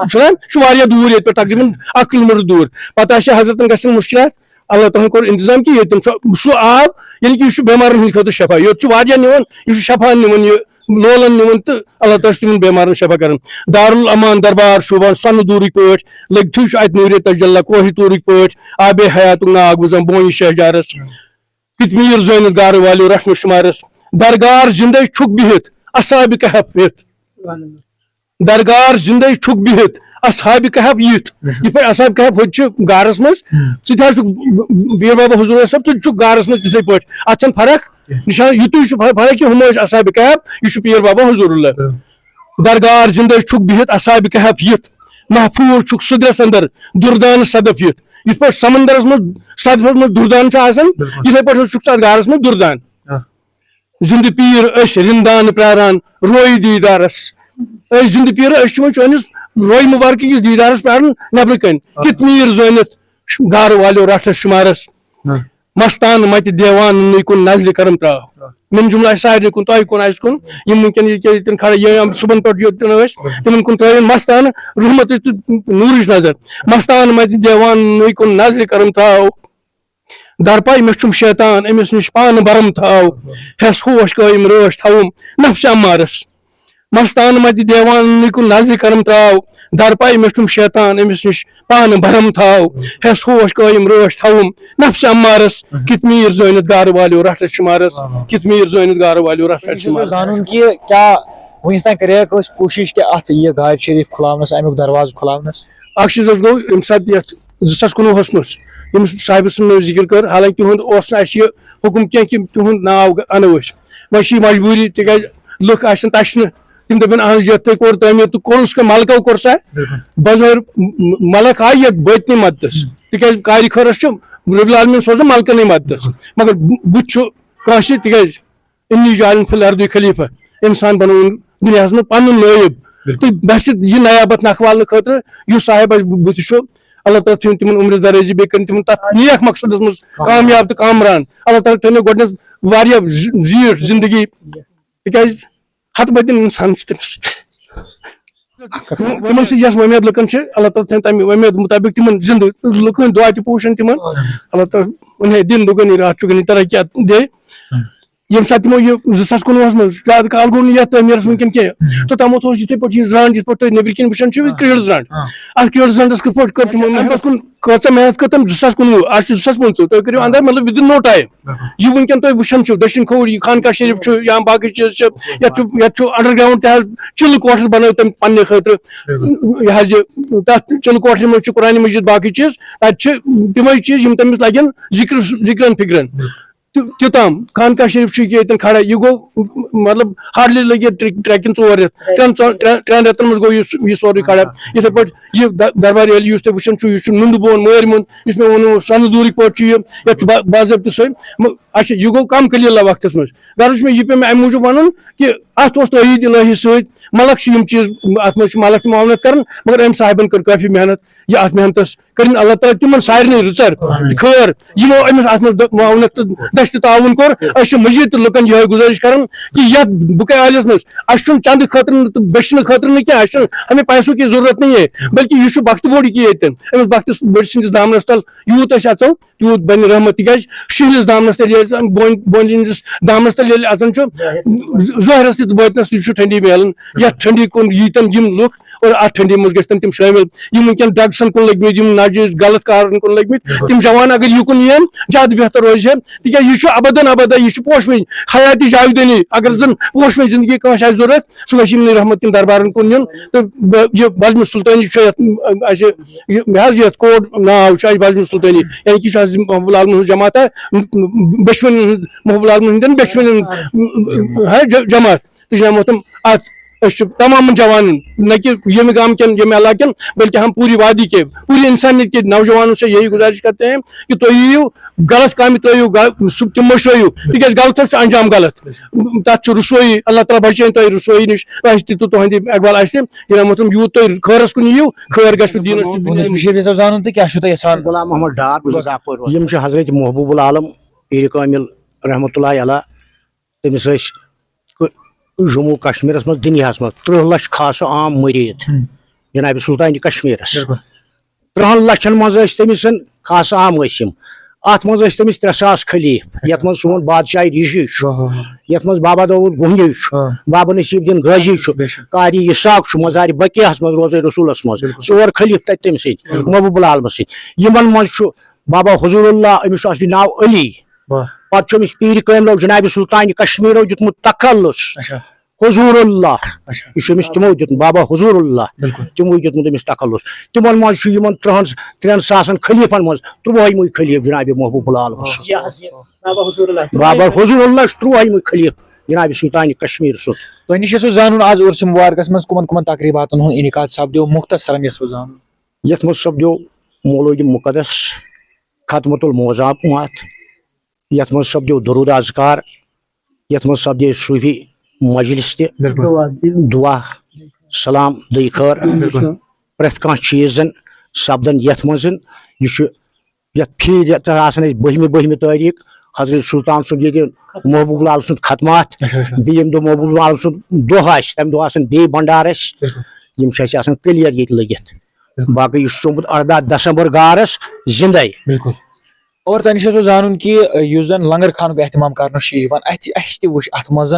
چھُنہ، یہِ چھُ واریاہ دوٗر ییٚتہِ پٮ۪ٹھ، تقریٖباً اَکھ کِلوٗ میٖٹر دوٗر۔ پَتہٕ آسہِ حضرتن گژھن مُشکلات، اللہ تعالیٰ ہَن کوٚر اِنتظام کہِ ییٚتٮ۪ن چھُ سُہ آب، یعنی کہِ یہِ چھُ بٮ۪مارَن ہٕنٛدِ خٲطرٕ شفا۔ یوٚت چھُ واریاہ نِوان، یہِ چھُ شفا نِوان، یہِ لولَن نِوان تہٕ اللہ تعالیٰ چھُ تِمَن بٮ۪مارَن شفا کران۔ دارالامان دربار شوٗبان سۄنہٕ دوٗرٕکۍ پٲٹھۍ، لٔگۍ تھٕے چھُ اَتہِ نوٗرِ تجلی کوہہِ طوٗرٕکۍ پٲٹھۍ، آبِ حیاتُک ناگ وُزان بونہِ شہجارَس۔ کِتمیر زٲنِتھ گارٕ والیو رٹنہٕ شُمارس۔ درگار زِندَے چھُکھ بِہِتھ اصحابِ کہف ہِتھ۔ درگار زِندَے چھُکھ بِہِتھ اصحابِ کہف یِتھ۔ یِتھ پٲٹھۍ اصحابِ کہف ہوٚتہِ چھِ گارَس منٛز، ژٕ تہِ حظ چھُکھ پیٖر بابا حضوٗر صٲب، ژٕ تہِ چھُکھ گارَس منٛز تِتھَے پٲٹھۍ۔ اَتھ چھَنہٕ فرق نِشان، یِتُے چھُ فرق کہِ ہُم ٲسۍ اصحابِ کہف، یہِ چھُ پیٖر بابا حضوٗر اللہ۔ درگار زِندَے چھُکھ بِہِتھ اصحابِ کہف یِتھ، محفوٗظ چھُکھ سُدرَس اندر دُردانہٕ صدف یِتھ۔ یِتھ پٲٹھۍ سمندرَس منٛز صدفَس منٛز دُردان چھُ آسان، یِتھَے پٲٹھۍ حظ چھُکھ ژٕ اَتھ گارَس منٛز دُردان۔ زِندٕ پیٖر أسۍ رِندان پرٛاران روے دیٖدارَس۔ أسۍ زِندٕ پیٖر، أسۍ چھِ وۄنۍ چٲنِس روے مُبارکہٕ کِس دیٖدارَس پرٛاران نٮ۪برٕ کَنۍ۔ کِتھ میٖر زٲنِتھ گارٕ والیو رَٹھَس شُمارَس۔ مستان مَتہِ دیوان نٕے کُن نظرِ کرم ترٛاو۔ من جملہ آسہِ سارنٕے کُن، تۄہہِ کُن، اَسہِ کُن، یِم وٕنکیٚن ییٚتہِ ییٚتٮ۪ن کھڑا یِم صُبحَن پٮ۪ٹھ یوٚتَن ٲسۍ، تِمَن کُن ترٛٲیِن مستانہٕ رحمتٕچ تہٕ نوٗرٕچ نظر۔ مستان مَتہِ دیوان نٕے کُن نظرِ کرم ترٛاو۔ درپاے مےٚ چھُم شیطان، أمِس نِش پانہٕ برم تھاو۔ ہٮ۪س ہوش قٲیِم رٲچھ تھاوُم نفسِ امارس۔ مستان مَتہِ دیوان نٕے کُن نظرِ کرم ترٛاو۔ درپاے مےٚ چھُم شیطان، أمِس نِش پانہٕ برم تھاو۔ ہٮ۪س ہوش قٲیِم رٲچھ تھاوُم نفسِ امارس۔ کِتھ میٖر زٲنِتھ گارٕ والیو رٹھس شُمارس۔ کِتھ میٖر زٲنِتھ گارٕ والیو رٹھس شُمارس۔ زانُن کہِ کیٛاہ وُنیُک تام کریکھ ٲس کوٗشِش کہِ اَتھ یہِ گارِ شریٖف کھُلاونَس، اَمیُک دروازٕ کھُلاونَس؟ اکھ چیٖز حظ گوٚو، ییٚمہِ ساتہٕ یَتھ زٕ ساس کُنوُہَس منٛز ییٚمِس صاحبہٕ سٕنٛز مےٚ ذِکِر کٔر، حالانکہِ تِہُنٛد اوس نہٕ اَسہِ یہِ حُکُم کینٛہہ کہِ تِہُنٛد ناو اَنو أسۍ۔ وۄنۍ چھِ یہِ مجبوٗری، تِکیٛازِ لُکھ آسن تَشنہٕ، تِم دَپن، اَہن حظ، یَتھ تۄہہِ کوٚر تعمیٖر تہٕ کوٚرُس کینٛہہ، مَلکَو کوٚر سا؟ بظٲہِر م-، مَلَک آیہِ یَتھ بٲطنی مَدتَس، تِکیٛازِ کارِ خٲرَس چھُ رۄبِ العالمیٖن سوزان مَلکَنٕے مَدتَس، مگر بہٕ بہٕ تہِ چھُ کٲنٛسہِ، تِکیٛازِ انی جاعل فی الارض خلیفہ، انسان بنووُن دُنیاہَس منٛز پنُن نٲیِب۔ تہٕ بس یہِ نیابت نکھوالنہٕ خٲطرٕ یُس صاحب اَسہِ بُ- بُتھِ چھُ، اللہ تعالیٰ تھٲوِن تِمن عمرِ درٲزی، بیٚیہِ کٔرِن تِمن تَتھ نیک مقصدس منٛز کامیاب تہٕ کامران۔ اللہ تعالیٰ تھٲوِن گۄڈٕنٮ۪تھ واریاہ زِ- زیٖٹھ زندگی، تِکیٛازِ ہتہٕ بٔدۍ انسان چھِ تٔمِس۔ تِمن سۭتۍ یۄس وۄمید لُکن چھِ، اللہ تعالیٰ تھٲوِن تَمہِ وۄمید مُطٲبِق تِمن زندٕ، لُکن دعا تہِ پوٗشن تِمن۔ اللہ تعالیٰ وۄنۍ ہے دِن دُگنی راتھ چُگنی ترقیات دے۔ ییٚمہِ ساتہٕ تِمو یہِ زٕ ساس کُنوُہَس منٛز زیادٕ کال گوٚو نہٕ یَتھ تعمیٖرَس منٛز کِنہٕ کینٛہہ، تہٕ تِمو تھوٚو یِتھَے پٲٹھۍ یہِ زرٛنٛڈ، یِتھ پٲٹھۍ تُہۍ نیٚبرۍ کِنۍ وٕچھان چھِو، یہِ کرٛیٖڈ زرٛنٛڈ۔ اَتھ کرٛیٖڈ زرٛنٛڈَس کِتھ پٲٹھۍ کٔر تِمو محنت؟ کُن کۭژاہ محنت کٔر تِم زٕ ساس کُنوُہ، آز چھُ زٕ ساس پٕنٛژٕہ، تُہۍ کٔرِو اَنداز، مطلب، within no time۔ یہِ وٕنکٮ۪ن تُہۍ وٕچھان چھِو، دٔچھِنۍ کھووُر، یہِ خانقاہ شریٖف چھُ یا باقٕے چیٖز چھِ، یَتھ چھُ، یَتھ چھُ underground تہِ حظ، چِلہٕ quarter بَنٲوۍ تٔمۍ پنٛنہِ خٲطرٕ۔ یہِ حظ یہِ، تَتھ چِلہٕ quarter منٛز چھُ قرآنِ مجیٖد، باقٕے چیٖز، تَتہِ چھِ تِمَے چیٖز یِم تٔمِس لَگن ذِکر، ذِکرَن فِکرَن۔ تہِ- تہِ تام خانقاہ شریٖف چھُ ییٚتٮ۪ن کھڑا، یہِ گوٚو، مطلب، hardly لٔگۍ یَتھ ترٛےٚ، ترٛےٚ کِنہٕ ژور رٮ۪تھ، ترٛٮ۪ن ژۄن، ترٛٮ۪ن، ترٛٮ۪ن رٮ۪تَن منٛز گوٚو یہِ سُہ، یہِ سورُے کھڑا۔ یِتھَے پٲٹھۍ یہِ د- دربار عٲلی یُس تُہۍ وٕچھان چھُو، یہِ چھُ نُنٛدٕ بون، مٲرۍ مُنٛد، یُس مےٚ ووٚنوُ، سۄنہٕ دوٗرٕکۍ پٲٹھۍ چھُ یہِ، یَتھ چھُ با- باضٲبطہٕ سُہ۔ مہ- اچھا، یہِ گوٚو کم قلیلہ وقتس منٛز۔ غرض چھُ مےٚ یہِ پیوٚو مےٚ امہِ موٗجوٗب ونُن کہِ اتھ اوس تٲییٖد الہی سۭتۍ، ملک چھِ یِم چیٖز، اتھ منٛز چھِ ملک تہِ معاونت کران، مگر أمۍ صاحبن کٔر کٲفی محنت یہِ اتھ محنتس کٔرِن اللہ تعالیٰ تِمن سارنٕے رٕژر تہٕ خٲر، یِمو أمِس اَتھ منٛز دۄ-، معاونت تہٕ دٔسۍ تہِ تعاوُن کوٚر۔ أسۍ چھِ مٔزیٖد تہِ لُکن یِہوٚے گُزٲرِش کران کہِ یَتھ بُکہٕ عٲلیَس منٛز اَسہِ چھُنہٕ چندٕ خٲطرٕ نہٕ تہٕ بیٚچھنہٕ خٲطرٕ نہٕ کینٛہہ، اَسہِ چھُنہٕ، ہمیں پیسوں کی ضروٗرت نہیں ہے، بلکہِ یہِ چھُ بخت بوٚڑ یہِ کہِ ییٚتٮ۪ن أمِس بخت بٔڑۍ سٕنٛدِس دامنَس تل یوٗت أسۍ اَژو، تیوٗت بَنہِ رحمت، تِکیٛازِ شِہلِس دامنَس تل ییٚلہِ زَن بونہِ، بونہِ ہٕنٛدِس دامنَس تل ییٚلہِ اَژان چھُ، ظٲہرَس تہِ تہٕ بٲطنَس تہِ چھُ ٹھنڈی میلان، یَتھ ٹھنڈی کُن ییٖتٮ۪ن یِم لُکھ اور اَتھ ٹھنڈی منٛز گژھن تِم شٲمِل۔ یِم وٕنکیٚن ڈرگسن کُن لٔگۍ مٕتۍ، یِم ناجٲیز غلط کارن کُن لٔگۍ مٕتۍ، تِم جوان اگر یِکُن یِن، زیادٕ بہتر روزِ ہے، تِکیازِ یہِ چھُ ابدن ابدا، یہِ چھُ پوشوٕنۍ حیاتی جاویدٲنی۔ اگر زن پوشوٕنۍ زندگی کٲنٛسہِ آسہِ ضروٗرت، سُہ گژھِ یِمنٕے رحمت کٮ۪ن دربارن کُن یُن۔ تہٕ بہٕ، یہِ بزمِ سلطٲنی چھُ یَتھ، اَسہِ، یہِ، یہِ حظ یَتھ کوڈ ناو چھُ اَسہِ بزمِ سلطٲنی، یعنی کہِ یہِ چھُ حضرت محبوب العالمن ہٕنٛز جماعت، بیٚچھوٕنٮ۪ن ہٕنٛز، محبوب العالمن ہٕنٛدٮ۪ن بیٚچھوٕنٮ۪ن ہٕنٛز، ہا، ج-، جماعت۔ تہٕ جناب محترم، اتھ أسۍ چھِ تمامن جوانن، نہ کہ ییٚمہِ گامہٕ کٮ۪ن، ییٚمہِ علاقہٕ کٮ۪ن، بلکہ ہم پوٗری وادی کے، پوٗری انسانیت کے نوجوانوں سے یہی گزارش کرتے ہیں کہ تُہۍ یِیِو، غلط کامہِ ترٲیِو، غل-، سُہ تِم مٔشرٲیِو، تِکیازِ غلطس چھُ انجام غلط۔ تتھ چھُ رسوٲیی، اللہ تعالیٰ بچٲیِن تۄہہِ رسوٲیی نِش، تۄہہِ تہِ تہٕ تُہنٛدِ اقبال آسہِ تہِ۔ جناب محترم، یوٗت تُہۍ خٲرس کُن یِیِو، خٲر گژھِ دیٖنس تہٕ تُہنٛدِس دُنیاہس۔ مُشیر یژھو زانُن تہٕ کیٛاہ چھُو تۄہہِ یژھان؟ غلام محمد ڈار، بہٕ چھُس غفور۔ یِم چھِ حضرت محبوب العالم، پیٖرِ کامل رحمتہ اللہ علیہ۔ تٔمِس ٲسۍ ک-، جموں کشمیرس منٛز، دُنیاہس منٛز تٕرٛہ لچھ خاصہٕ عام مُریٖد ہم۔ جناب سلطان کشمیرس۔ بِلکُل۔ تٕرٛہن لچھن منٛز ٲسۍ تٔمِس خاصہٕ عام ٲسۍ یِم۔ اتھ منٛز ٲسۍ تٔمِس ترٛےٚ ساس خلیٖف، یتھ منٛز سون بادشاہ ریٖشی چھُ، واہ، واہ، واہ۔ یتھ منٛز بابا داوود گوہنی چھُ، واہ۔ بابا نصیب الدین غازی چھُ، بے شک۔ قاری اسحاق چھُ، مزار بقیعس منٛز روزے رسولس منٛز۔ بِلکُل۔ ژور خلیٖف تتہِ تٔمۍ سٕنٛدۍ، بِلکُل۔ محبوب العالمس سٕنٛدۍ۔ یِمن منٛز چھُ بابا حضور اللہ، أمِس چھُ اصلی ناو علی۔ واہ۔ پتہٕ چھُ أمِس پیٖرِ کٲمِلو جناب سلطان کشمیٖرو دیُتمُت تخلص۔ اچھا۔ حضور اللہ۔ اچھا۔ یہِ چھُ أمِس تِمو دیُتمُت، بابا حضور اللہ۔ بِلکُل۔ تِموٕے دیُتمُت أمِس تخلص۔ تِمن منٛز چھُ یِمن ترٛہن، ترٛٮ۪ن ساسن خلیٖفن منٛز تُرٛوٲہِمُے خلیٖف جناب محبوب العالم سُنٛد۔ یہِ حظ یہِ بابا حضور اللہ۔ بابا حضور اللہ چھُ تُرٛوٲہِمُے خلیٖف جناب سلطان کشمیٖر سُنٛد۔ تۄہہِ نِش چھُ سُہ زانُن، آز عرس مبارکس منٛز کٕمن کٕمن تقریٖباتن ہُنٛد انعقاد سپدیو، مختصرن یژھو زانُن۔ یتھ منٛز سپدیو مولود مقدس، ختمۃ الموضوعات، یتھ منٛز سپدیو درود اذکار، یتھ منٛز سپدے صوفی مجلس تہِ، بِلکُل۔ دعا، سلام، دعا خٲر، بِلکُل۔ پرٛٮ۪تھ کانٛہہ چیٖز زن سپدن یتھ منٛز۔ یہِ چھُ یتھ پھیرِ یتھ آسان أسۍ بٔہمہِ، بٔہمہِ تٲریٖخ حضرت سلطان سُنٛد ییٚتہِ محبوب لال سُنٛد ختمات، اچھا، اچھا۔ بیٚیہِ ییٚمہِ دۄہ محبوب لال سُنٛد دۄہ آسہِ، تمہِ دۄہ آسان بیٚیہِ بنڈار اَسہِ۔ بِلکُل۔ یِم چھِ اَسہِ آسان clear ییٚتہِ لٔگِتھ۔ بِلکُل۔ باقٕے یہِ چھُ سومُت ارداہ دسمبر گارس زندے۔ بِلکُل۔ اور تۄہہِ نِش اوسُس زانُن کہِ، یُس زَن لنگر خانُک اہتمام کرنہٕ چھُ یِوان، اَتہِ، اَسہِ تہِ وٕچھ اَتھ منٛز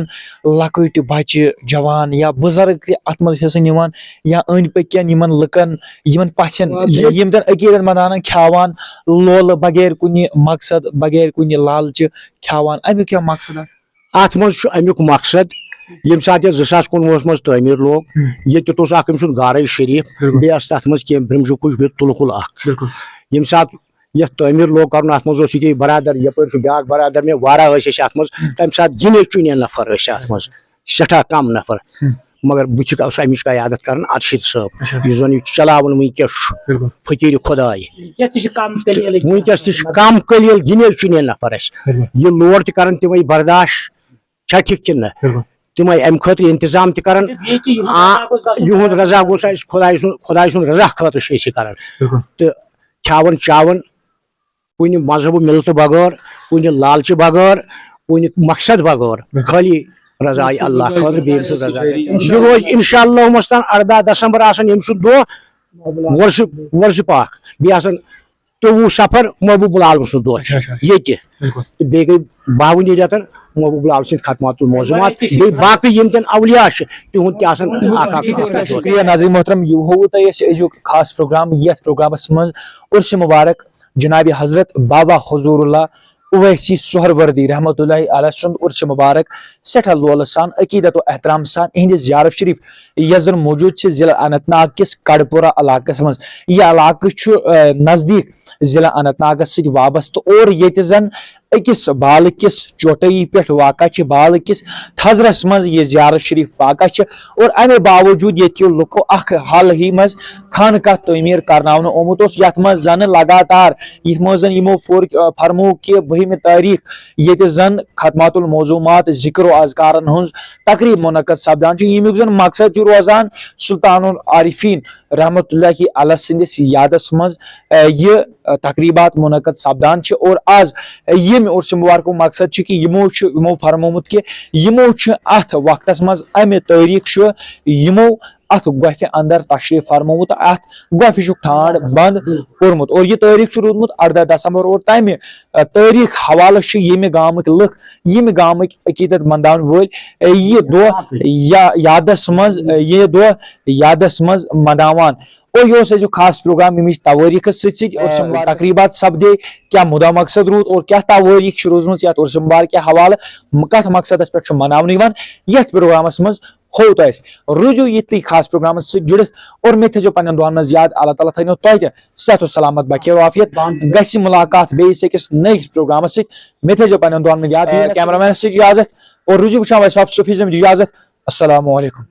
لۄکٕٹۍ بَچہِ، جوان یا بُزرگ تہِ اَتھ منٛز حصہٕ نِوان، یا أنٛدۍ پٔکۍ کٮ۪ن یِمن لُکن، یِمن پَژھٮ۪ن، یِم تَن عقیٖدت مندانن کھیاوان، لولہٕ بغیر کُنہِ مقصد، بغیر کُنہِ لالچہِ کھیاوان۔ اَمیُک کیٛاہ مقصد اَتھ؟ اَتھ منٛز چھُ اَمیُک مقصد، ییٚمہِ ساتہٕ یَتھ زٕ ساس کُنوُہَس منٛز تعمیٖر لوگ، ہم۔ ییٚتہِ تہِ اوس اَکھ أمۍ سُنٛد گارَے شریٖف، بِلکُل۔ بیٚیہِ ٲس تَتھ منٛز کینٛہہ برٛمجُک کُج، بیٚیہِ تُلہٕ کُل اَکھ۔ بِلکُل۔ ییٚمہِ ساتہٕ یتھ تعمیٖر لوگ کرُن، اتھ منٛز اوس ییٚکیٛاہ یہِ برادر، یپٲرۍ چھُ بیٛاکھ برادر مےٚ، واریاہ ٲسۍ أسۍ اتھ منٛز۔ تمہِ ساتہٕ گِنے چُنے نفر ٲسۍ اتھ منٛز، سٮ۪ٹھاہ کم نفر۔ ہم۔ مگر بہٕ چھُس امِچ قیادت کران ارشد صٲب، اچھا۔ یُس زن یہِ چلاوان وٕنکیٚس چھُ، بِلکُل۔ فقیٖر خداے۔ وٕنکیٚس تہِ چھِ کم قلیٖل، وٕنکیٚس تہِ چھِ کم قلیٖل، گِنے چُنے نفر اَسہِ۔ بِلکُل۔ یہِ load تہِ کران تِمے برداش۔ چھا ٹھیٖک کِنہٕ نہ؟ بِلکُل۔ تِمے اَمہِ خٲطرٕ اِنتظام تہِ کران۔ تہٕ بیٚیہِ کہِ یِہُنٛد آ، رضا گوٚژھ گژھُن۔ یِہُنٛد رضا گوٚژھ اَسہِ خۄداے سُنٛد، خۄداے سُنٛد رضا خٲطرٕ چھِ أسۍ یہِ کران۔ بِلکُل۔ تہٕ کھٮ۪وان چٮ۪وان، کُنہِ مذہبہٕ مِلتہٕ بغٲر، کُنہِ لالچہِ بغٲر، کُنہِ مقصد بغٲر، بِلکُل۔ خٲلی رضاے اللہ خٲطرٕ، بیٚیہِ سُنٛد رضا۔ یہِ روزِ اِنشاء اللہ مستان ارداہ دسمبر آسان ییٚمہِ سُنٛد دۄہ، وۄرسہٕ، وۄرسہٕ پاکھ، بیٚیہِ آسان ترٛوٚوُہ صفر محبوب العالم سُنٛد دۄہ چھُ اچھا، اچھا، اچھا۔ ییٚتہِ۔ بِلکُل۔ تہٕ بیٚیہِ گٔے باوُنی رٮ۪تن محبوٗب لال سٕنٛدۍ ختمات الموضوٗمات، بیٚیہِ باقٕے یِم تہِ اولیا چھِ، تِہُنٛد تہِ آسان اکھ اکھ خاص خاص۔ شُکریہ ناظرین محترم، یہِ ہووُ تۄہہِ اَسہِ أزیُک خاص پروگرام۔ یتھ پروگرامس منٛز عرس مبارک جناب حضرت بابا حضور اللہ اویسی سہروردی رحمتہ اللہ علیہ سُنٛد عرس مبارک سٮ۪ٹھاہ لولہٕ سان، عقیدت و احترام سان اِہنٛدِس زیارت شریف، یۄس زن موجود چھِ ضلع اننت ناگ کِس کڈپورہ علاقس منٛز۔ یہِ علاقہٕ چھُ، آ، نزدیٖک ضلع اننت ناگس سۭتۍ وابستہٕ اور ییٚتہِ زن أکِس بالہٕ کِس چوٹٲیی پٮ۪ٹھ واقع چھِ، بالہٕ کِس تھزرس منٛز یہِ زیارت شریف واقع چھِ، اور امہِ باوجوٗد ییٚتہِ کیو لُکو اکھ حال ہی منٛز خانقاہ تعمیٖر کرناونہٕ آمُت اوس، یتھ منٛز زن لگاتار، یتھ منٛز زن یِمو فور-، فرموو کہِ بٔہمہِ تٲریخ ییٚتہِ زن ختمات الموضوعات ذکر و اذکارن ہٕنٛز تقریب منعقد سپدان چھِ، ییٚمیُک زن مقصد چھُ روزان سلطان العارفین رحمتہ اللہ علیہ سٕنٛدِس یادس منٛز، اے، یہِ، اے، تقریبات منعقد سپدان چھِ۔ اور آز، اے، ییٚمہِ عرس مبارکُک مقصد چھُ کہِ یِمو چھُ، یِمو فرمومُت کہِ یِمو چھُ اتھ وقتس منٛز، امہِ تٲریخ چھُ یِمو اتھ گۄپھِ اندر تشریف فرمومُت، اتھ گۄپھِ چھُکھ ٹھانڈ بند کوٚرمُت۔ اور یہِ تٲریخ چھُ روٗدمُت اردہ دسمبر، اور تمہِ، اے، تٲریخ حوالہٕ چھِ ییٚمہِ گامٕکۍ لُکھ، ییٚمہِ گامٕکۍ عقیدت منداون وٲلۍ، اے، یہِ دۄہ یا-، یادس منٛز، اے، یہِ دۄہ یادس منٛز مناوان۔ اور یہِ اوس اَسہِ خاص پروگرام ییٚمِچ توٲریٖخس سۭتۍ سۭتۍ اور آ، سموار تقریبات سپدے، کیٛاہ مُدا مقصد روٗد اور کیٛاہ توٲریٖخ چھِ روٗزمٕژ یتھ عرس مبارک کہِ حوالہٕ، م-، کتھ مقصدس پٮ۪ٹھ چھُ مناونہٕ یِوان، یتھ پروگرامس منٛز ہوو تۄہہِ۔ روٗزِو یِتھٕے خاص پروگرامس سۭتۍ جُڑِتھ اور مےٚ تھٲیزیو پننٮ۪ن دُعن منٛز یاد۔ اللہ تعالیٰ تھٲینو تۄہہِ تہِ صحت و سلامت، بخیر و عافیت۔ گژھِ ملاقات بیٚیِس أکِس نٔیِس پروگرامس سۭتۍ۔ مےٚ تھٲیزیو پننٮ۪ن دُعن منٛز یاد۔ آ، کیمرہ مینس سۭتۍ اجازت اور روٗزِو وٕچھان ویسے آف صوفیزم۔ اجازت۔ السلام علیکم۔